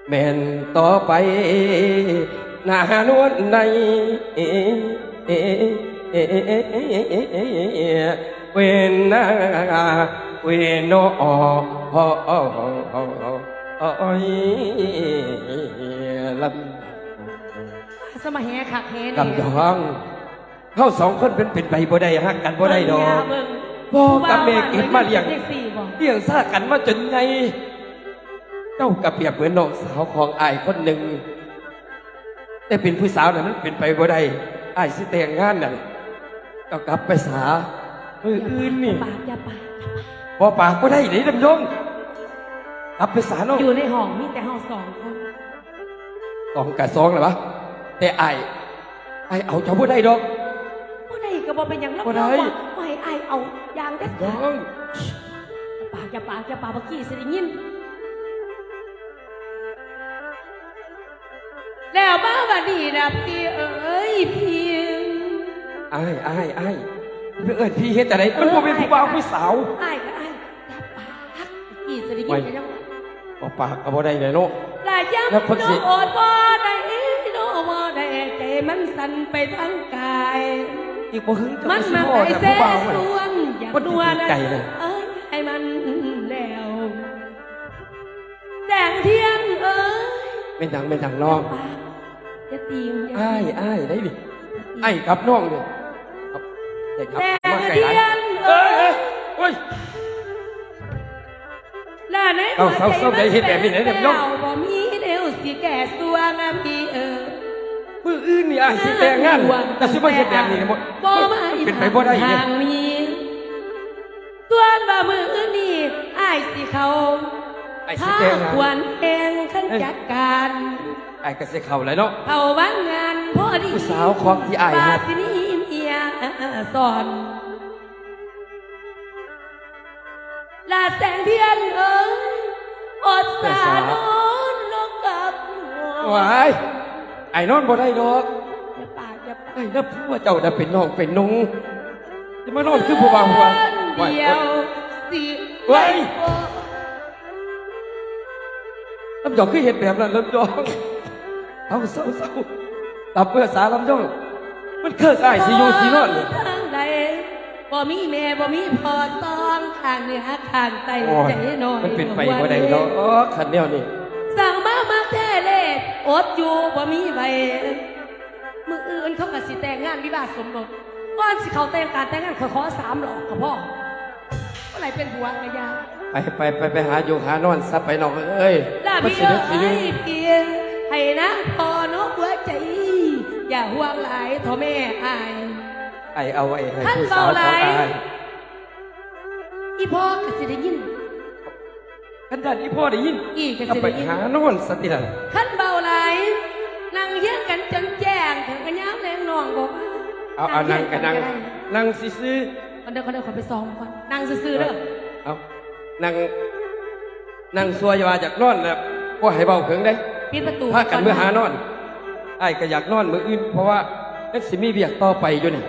ແມ່ນຕໍ່ໄປໜ້ານວນໃນ ເວນນາ ເວນນອ ໂອ້ຍ ລຳ ສະມາແຮຄັກແຮແນ່ ລຳດອງ ເຮົາສອງຄົນເປັນ ເປັນໄປບໍ່ໄດ້ ຮັກກັນບໍ່ໄດ້ດອກ ພໍ່ກັບແມ່ເກັບມາລ້ຽງ ລ້ຽງຊາກັນມາຈົນໃຫຍ່ ເຈົ້າກໍປຽບເໝືອນນ້ອງສາວຂອງອ້າຍຄົນໜຶ່ງ ແຕ່ເປັນຜູ້ສາວນັ້ນມັນເປັນໄປບໍ່ໄດ້ ອ້າຍຊິແຕ່ງງານນັ້ນ ເຈົ້າກັບໄປສາ ມື້ອື່ນນີ້ ປາກ ຢ່າປາກ ບໍ່ປາກບໍ່ໄດ້ເດ້ ດຳດົງ ກັບໄປສານ້ອງ ຢູ່ໃນຫ້ອງມີແຕ່ເຮົາສອງຄົນ ສອງກະສອງລະວະ ແຕ່ອ້າຍ ອ້າຍເອົາເຈົ້າບໍ່ໄດ້ດອກ ບໍ່ໄດ້ກໍບໍ່ເປັນຫຍັງ ຮັບຮອງວ່າບໍ່ໃຫ້ອ້າຍເອົາຢ່າງເດັດຂາດ ປາກ ຢ່າປາກ ຢ່າປາກ ບັກຂີ້ຊິໄດ້ຍິນ ແລ້ວມາບັດນີ້ນະ ພີ່ເອີຍ ພີ່ ອ້າຍ ອ້າຍ ອ້າຍ ໄປເອີ້ນພີ່ເຮັດຈັ່ງໃດ ມັນບໍ່ແມ່ນຜູ້ບ່າວຜູ້ສາວ ອ້າຍກໍອ້າຍ ຢ່າປາກ ນີ້ຊິໄດ້ຍິນໄປຍັງ ບໍ່ປາກກໍບໍ່ໄດ້ແຫຼະເນາະ ລະຍາມ ແລ້ວຄົນຊິ ໂອ້ ບໍ່ໄດ້ ໂອ້ ບໍ່ໄດ້ ໃຈມັນສັ່ນໄປທາງກາຍ ອີກບໍ່ຫຶງເຈົ້າກໍຊິພໍ້ນະ ຜູ້ບ່າວມັນມັກໄດ້ແຊະຊວນ ຢາກນົວນະ ເອີຍ ໃຫ້ມັນແລ້ວ ແສງທຽນເອີຍ ແມ່ນຫຍັງ ແມ່ນຫຍັງນ້ອງ ຢ່າປາກ ຢ່າຕີງ ຢ່າຕີງ ອ້າຍ ອ້າຍໄດ໋ນີ້ ຢ່າຕີງ ອ້າຍກັບນ້ອງນີ້ ແສງທຽນເອີຍ ເອີຍ ໂອ້ຍ ລະໃນຫົວໃຈມັນແປບແປວ ບໍ່ມີແນວຊິແກ້ຕົວນະພີ່ເອີຍ ມື້ອື່ນນີ້ອ້າຍຊິແຕ່ງງານ ແຕ່ຊິມາເຮັດແບບນີ້ ບໍ່ ມັນເປັນໄປບໍ່ໄດ້ເດ້ ສ່ວນວ່າມື້ອື່ນນີ້ອ້າຍຊິເຂົ້າ ອ້າຍຊິແຕ່ງງານ ພາຂວັນແຫ່ງຄັນ ເອີ ຈັດການ ອ້າຍກໍຊິເຂົ້າແຫຼະເນາະ ເຂົ້າວັນງານພໍດີ ຜູ້ສາວຂອງທີ່ອ້າຍຮັກ ວ່າຊິມີເມຍຊ້ອນ ລະແສງທຽນເອີຍ ອົດສານອນນອນກັບ ວ້າຍ ອ້າຍນອນບໍ່ໄດ້ດອກ ຢ່າປາກ ຢ່າປາກ ອ້າຍນະ ຜົວເຈົ້ານະເປັນນ້ອງເປັນນຸ່ງ ຈະມານອນຄືຜູ້ບ່າວ ຜູ້ບ່າວ ດຽວຊິ ເວີຍ ລຳຍອງຄືເຮັດແບບນັ້ນລຳຍອງ ເອົາ ເຊົາໆ ກັບເມືອສາລຳຍອງ ມັນເຄີກອ້າຍຊິຢູ່ຊິນອນ ທາງໃດ ບໍ່ມີແມ່ບໍ່ມີພໍ່ ສອງຂ້າງເໜືອຂ້າງໃຕ້ ໂອ້ຍ ໃຈນ້ອຍ ມັນເປັນໄປບໍ່ໄດ້ດອກ ຄັນແນວນີ້ ສ້າງມາມັກແທ້ເລ ອົດຢູ່ບໍ່ມີໄຫວ ມື້ອື່ນເຂົາກໍຊິແຕ່ງງານວິວາສົມລົດ ກ່ອນຊິເຂົ້າແຕ່ງການແຕ່ງງານ ຂ້ອຍຂໍສາມລອບກໍພໍ ບໍ່ໄດ້ເປັນຜົວກໍຢ່າ ໄປ ໄປ ໄປ ໄປຫາຢູ່ຫານອນຊະໄປນ້ອງເອີຍ ລະ ມັນຊິເລິກຊິລື ພີ່ເອີຍ ໃຫ້ນາງພໍ້ເນາະຫົວໃຈ ຢ່າຫ່ວງຫຼາຍເທາະແມ່ອ້າຍ ອ້າຍເອົາໄວ້ໃຫ້ຜູ້ສາວຂອງອ້າຍ ອີ່ພໍ່ກໍຊິໄດ້ຍິນ ຄັນທ່ານອີ່ພໍ່ໄດ້ຍິນ ອີ່ກໍຊິໄດ້ຍິນ ກໍໄປຫານອນຊະຕິລະ ຄັນເວົ້າຫຼາຍ ນັ່ງຮຽງກັນ ນຈົນແຈ້ງ ເຖິງກະຍາມແລງນ້ອງບໍ່ມາ. ເອົາ ເອົາ ນັ່ງກະນັ່ງ ນັ່ງຊື່ໆ ກ່ອນເດີ ກ່ອນເດີ ຂໍໄປສ່ອງກ່ອນ ນັ່ງຊື່ໆເດີ. ເອົາ ນັ່ງ ນັ່ງຊົ່ວ ຢ່າວ່າຢາກນອນແລ້ວ ບໍ່ໃຫ້ເວົ້າເຖິງເດ້. ປິດປະຕູ ພາກັນເມືອຫານອນ. ອ້າຍກະຢາກນອນມື້ອື່ນ ເພາະວ່າຍັງຊິມີວຽກຕໍ່ໄປຢູ່ນີ້.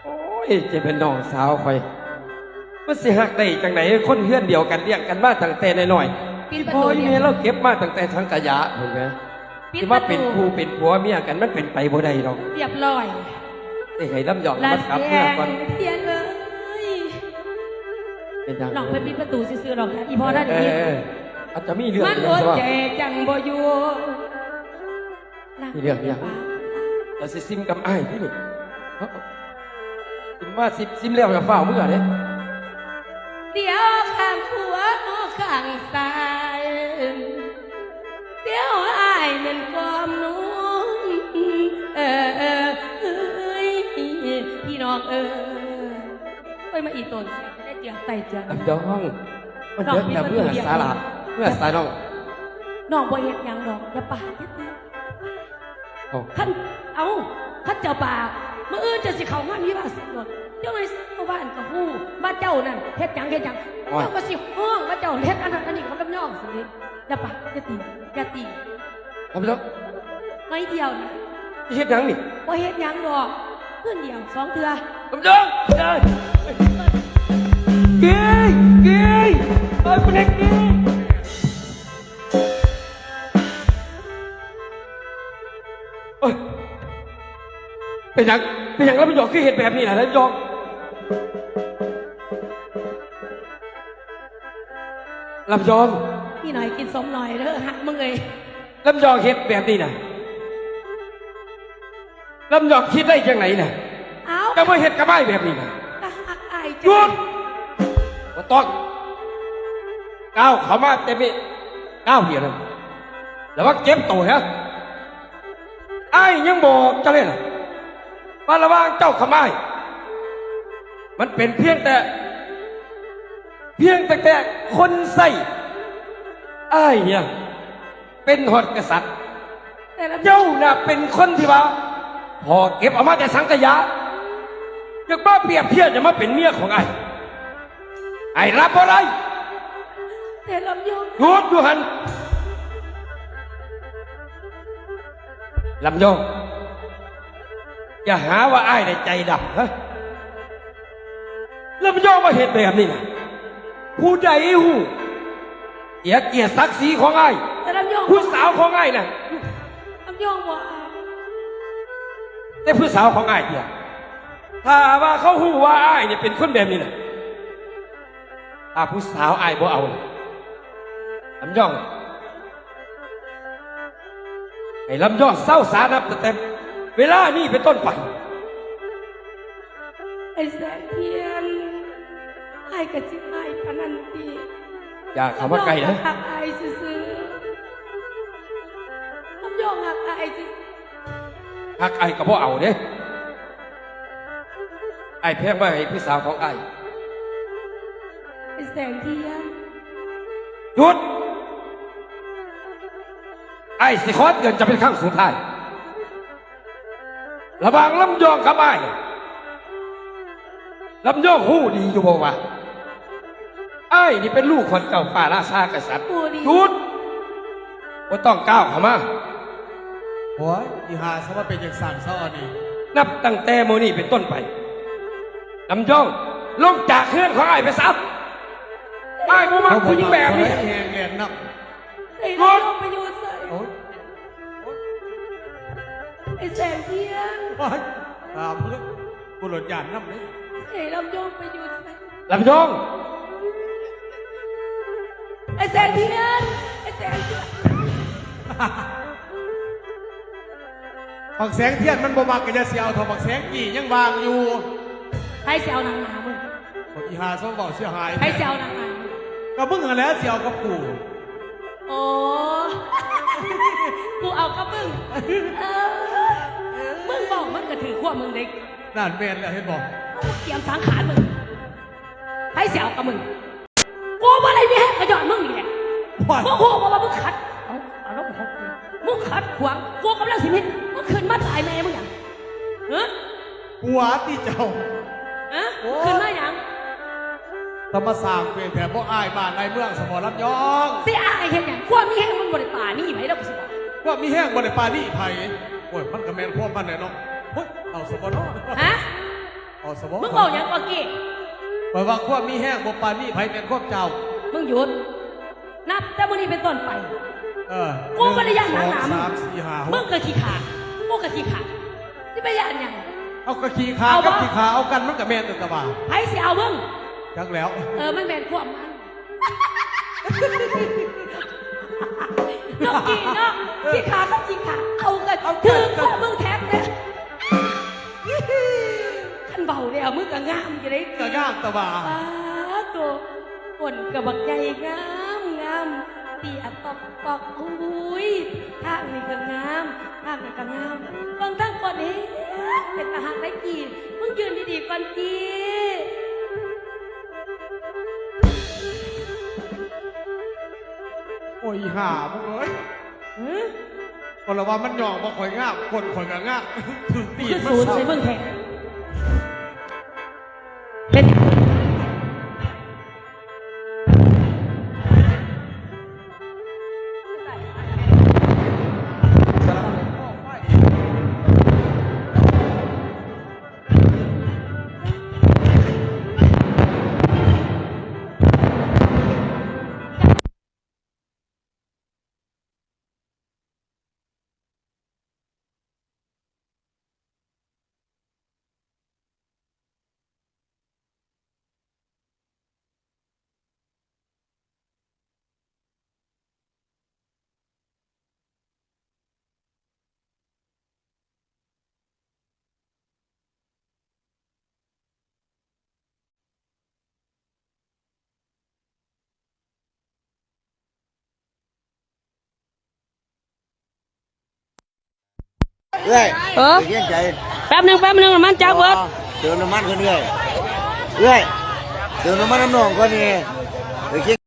ໂອ້ຍ ເຈັບເປັນນ້ອງສາວຂ້ອຍ ມັນຊິຮັກໄດ້ຈັ່ງໃດ ຄົນເຮືອນດຽວກັນ ລ້ຽງກັນມາຕັ້ງແຕ່ນ້ອຍໆ. ປີນປະຕູ ພໍ່ອີ່ແມ່ລາວເກັບມາຕັ້ງແຕ່ສັງຂະຢາພຸ້ນແໝ່ ປີນປະຕູ ຊິມາເປັນຄູ່ເປັນຜົວເມຍກັນ ມັນເປັນໄປບໍ່ໄດ້ດອກ. ຮຽບຮ້ອຍ ໄດ້ໃຫ້ລຳຍອງ ລະ ມາກັບເມືອກ່ອນ ແສງທຽນເອີຍ. ເປັນຫຍັງ? ນ້ອງໄປປິດປະຕູຊື່ໆດອກ ອີ່ພໍ່ລະໄດ້ຍິນ. ເອີ ອາດຈະມີເລື່ອງ ມັນອົດໃຈຈັ່ງບໍ່ຢູ່. ມີເລື່ອງອີ່ຫຍັງ? ລະຊິຊິມກັບອ້າຍຕິນີ້. ຊິມມາ ຊິມ ຊິມແລ້ວກະຟ້າວເມືອເດ້. ດຽວຂ້າງຂວາ ຂ້າງຊ້າຍ ດຽວອ້າຍແມ່ນຄວາມນວນ. ເອີ ເອີ ເອີຍ ພີ່ນ້ອງເອີຍ. ໂອ້ຍ ມາອີ່ຕົນ ໄດ້ເຈືອກໄຕເຈືອກ. ລຳຍອງ ມັນເດືອກແລ້ວ ເມືອສາລະ ເມືອສານ້ອງ. ນ້ອງບໍ່ເຮັດຫຍັງດອກ ຢ່າປາກ ຢ່າຕີ. ເອົ້າ ຄັນ ເອົ້າ ຄັນເຈົ້າປາກ ມື້ອື່ນເຈົ້າຊິເຂົ້າງານວິວາຊະໂລດ. ຈັ່ງໃດຊາວບ້ານກະຮູ້ວ່າເຈົ້ານັ້ນເຮັດຫຍັງເຮັດຫຍັງ. ໂອ້ຍ ເຈົ້າກະຊິຮ້ອງວ່າເຈົ້າເຮັດອັນນັ້ນອັນນີ້ກັບລຳຍອງຊັ້ນເດ. ຢ່າປາກ ຢ່າຕີ ຢ່າຕີ. ລຳຍອງ ໜ້ອຍດຽວນະ. ຊິເຮັດຫຍັງນີ້? ບໍ່ເຮັດຫຍັງດອກ ຄືນດຽວສອງເທື່ອ. ລຳຍອງ ເຮີ້ຍ ເກີ້ ເກີ້ຍ ເອີຍ ຜູ້ນີ້ເກີ້ຍ. ໂອ້ຍ ເປັນຫຍັງ ເປັນຫຍັງລຳຍອງຄືເຮັດແບບນີ້ລະລຳຍອງ? ລຳຍອງ ອີ່ໜ້ອຍກິນສົມໜ້ອຍເດີ ຮັກມຶງເອີຍ. ລຳຍອງເຮັດແບບນີ້ນະ ລຳຍອງຄິດໄດ້ຈັ່ງໃດນະ? ເອົ້າ ຈະມາເຮັດກັບອ້າຍແບບນີ້ນະ? ກະຮັກອ້າຍ. ຢຸດ ບໍ່ຕ້ອງ ກ້າວເຂົ້າມາແຕ່ມີກ້າວດຽວນະ ລະວັງເຈັບໂຕເດີ. ອ້າຍຍັງບອກເຈົ້າເລີຍນະ ວ່າລະຫວ່າງເຈົ້າກັບອ້າຍ ມັນເປັນພຽງແຕ່ ພຽງແຕ່ ແຕ່ຄົນໃຊ້. ອ້າຍເນຍເປັນຮອດກະສັດ ແຕ່ລະ ເຈົ້ານະເປັນຄົນທີ່ວ່າພໍ່ເກັບເອົາມາແຕ່ສັງຂະຢາ. ຢ່າມາປຽບທຽບ ຢ່າມາເປັນເມຍຂອງອ້າຍ. ອ້າຍຮັບບໍ່ໄດ້. ແຕ່ລຳຍອງ ຢຸດຢູ່ຫັ້ນ ລຳຍອງ. ຢ່າຫາວ່າອ້າຍໃນໃຈດຳ ຮະ ລຳຍອງມາເຮັດແບບນີ້ນະ ຜູ້ໃດຮູ້ເກຍດກຽດສັກສີຂອງອ້າຍ? ແຕ່ລຳຍອງ ຜູ້ສາວຂອງອ້າຍນະ ລຳຍອງບໍ່ອາຍ ແຕ່ຜູ້ສາວຂອງອ້າຍເດ ຖ້າວ່າເຂົາຮູ້ວ່າອ້າຍນີ້ເປັນຄົນແບບນີ້ນະ ຖ້າຜູ້ສາວອ້າຍບໍ່ເອົາ ລຳຍອງ ໃຫ້ລຳຍອງເຊົາສານັບຕັ້ງແຕ່ເວລານີ້ເປັນຕົ້ນໄປ. ໄອ້ແສງທຽນ ອ້າຍກະຊິອາຍປານນັ້ນຕິ? ຢ່າເຂົ້າມາໃກ້ເດີ. ລຳຍອງຮັກອ້າຍຊື່ໆ ລຳຍອງຮັກອ້າຍຊື່ໆ. ຮັກອ້າຍກະບໍ່ເອົາເດ້. ອ້າຍແພງໄວ້ໃຫ້ຜູ້ສາວຂອງອ້າຍ. ໄອ້ແສງທຽນ ຢຸດ! ອ້າຍຊິຂໍເຕືອນເຈົ້າເປັນຄັ້ງສຸດທ້າຍ ລະຫວ່າງລຳຍອງກັບອ້າຍ. ລຳຍອງຮູ້ດີຢູ່ບໍ່ວ່າ ອ້າຍນີ້ເປັນລູກຂອງເຈົ້າຟ້າລາຊາກະສັດ? ຮູ້ດີ. ຢຸດ! ບໍ່ຕ້ອງກ້າວເຂົ້າມາ. ໂອ້ຍ ອີ່ຫ່າ ສະມາເປັນຈັ່ງຊັ້ນຊະອັນນີ້. ນັບຕັ້ງແຕ່ມື້ນີ້ເປັນຕົ້ນໄປ ລຳຍອງ ລົງຈາກເຮືອນຂອງອ້າຍໄປຊະ. ອ້າຍບໍ່ມັກຜູ້ຍິງແບບນີ້. ແຮງແລ່ນນຳ. ເອີຍ ລຳຍອງໄປຢູ່ໃສ? ໂອ້ຍ ໄອ້ແສງທຽນ. ໂອ້ຍ ຕາມເພິ່ນ ກູໂລດຢ້ານນຳເດ້. ເອີຍ ລຳຍອງໄປຢູ່ໃສ? ລຳຍອງ. ໄອ້ແສງທຽນ ໄອ້ແສງທຽນ. ບັກແສງທຽນມັນບໍ່ມັກກະຢ່າຊິເອົາເຖາະ ບັກແສງກີ້ຍັງວ່າງຢູ່. ໃຜຊິເອົານາງໜ້າມຶງ? ບັກອີ່ຫ່າ ເຊົາເວົ້າເສຍຫາຍ. ໃຜຊິເອົານາງໜ້າມຶງ? ກະມຶງຫັ້ນແຫຼະຊິເອົາກັບກູ. ໂອ້ ກູເອົາກັບມຶງ. ເອີ ມຶງເວົ້າມັນກະຖືກຄວາມມຶງເດ້. ນັ້ນແມ່ນແລ້ວ ເຫັນບໍ່? ກູກຽມສັງຂານມຶງ. ໃຜຊິເອົາກັບມຶງ? ກູບໍ່ໄດ້ມີແຮງກະຍ້ອນມຶງນີ້ແຫຼະ. ໂອ້ຍ ມຶງຮູ້ບໍ່ວ່າມຶງຂັດ ເອົາ ອາລົມຂອງ ກູຂັດຂວາງ ກູກຳລັງຊິເຮັດ ມຶງຂຶ້ນມາຕາຍແມ່ມຶງຫຍັງ? ຮະ? ຜົວຕິເຈົ້າ? ຮະ? ໂອ້ຍ ຂຶ້ນມາຫຍັງ? ຕະມາສ້າງເປັນແທ້ ບໍ່ອາຍບ້ານອາຍເມືອງຊະບໍ່ລຳຍອງ? ຊິອາຍເຮັດຫຍັງ? ຄວາມມີແຮງມັນບໍ່ໄດ້ປານນີ້ໃຜດອກ ຊິບອກ ຄວາມມີແຮງບໍ່ໄດ້ປານນີ້ໃຜ? ໂອ້ຍ ມັນກໍແມ່ນຄວາມມັນແຫຼະເນາະ. ໂອ້ຍ ເອົາຊະບໍ່ເນາະ? ຮະ? ເອົາຊະບໍ່? ມຶງເວົ້າຫຍັງກ່ອນກີ້? ຂ້ອຍວ່າຄວາມມີແຮງບໍ່ປານນີ້ໃຜ ແມ່ນຄວາມເຈົ້າ. ມຶງຢຸດ. ນັບແຕ່ມື້ນີ້ເປັນຕົ້ນໄປ ເອີ ກູບໍ່ໄດ້ຢ້ານໜັງໜາມຶງ. ໜຶ່ງ ສອງ ສາມ ສີ່ ຫ້າ ຫົກ ມຶງກໍຂີ້ຂາດ ກູກໍຂີ້ຂາດ ຊິໄປຢ້ານຫຍັງ? ເອົາ ກໍຂີ້ຂາດ ເອົາບໍ່? ກັບຂີ້ຂາດເອົາກັນ ມັນກໍແມ່ນຕົວະ ໃຜຊິເອົາມຶງ? ຈັກແລ້ວ ເອີ ມັນແມ່ນຄວາມມັນ ເນາະ ກີ້ເນາະ ຂີ້ຂາດກັບຂີ້ຂາດ ເອົາກັນ ເອົາກັນ ຖືກພວກມຶງແທັກເດ້. ຄັນເວົ້າແລ້ວ ມຶງກໍງາມຢູ່ເດ້ ກໍງາມຕະຫວ່າ ປາໂຕ ກົ້ນກໍບັກໃຫຍ່ງາມໆ ເຕ້ຍຕອກປອກ ອຸ້ຍ ທາງນີ້ກໍງາມ ທາງນັ້ນກໍງາມ ເບິ່ງທາງກ້ອນເອງ ເປັນຕາຮັກໄດ໋ກີ້ ມຶງຢືນດີໆກ່ອນກີ້. ໂອ້ຍ ອີ່ຫ່າມຶງເອີຍ ຫື? ກໍລະວ່າມັນຫຍອກວ່າຂ້ອຍງາມ ກົ້ນຂ້ອຍກໍງາມ ຖືກຕີນມັນ ຄືສູນໃສ່ມຶງແທ້ ເປັນຫຍັງ? ເອື້ອຍ ເອີ ໄປຂຽນໃຈ ແປັບໜຶ່ງ ແປັບໜຶ່ງ ນ້ຳມັນຈະເບິດ ເຕີມນ້ຳມັນກ່ອນເອື້ອຍ ເອື້ອຍ ເຕີມນ້ຳມັນນຳນ້ອງກ່ອນນີ້ ໄປຂຽນ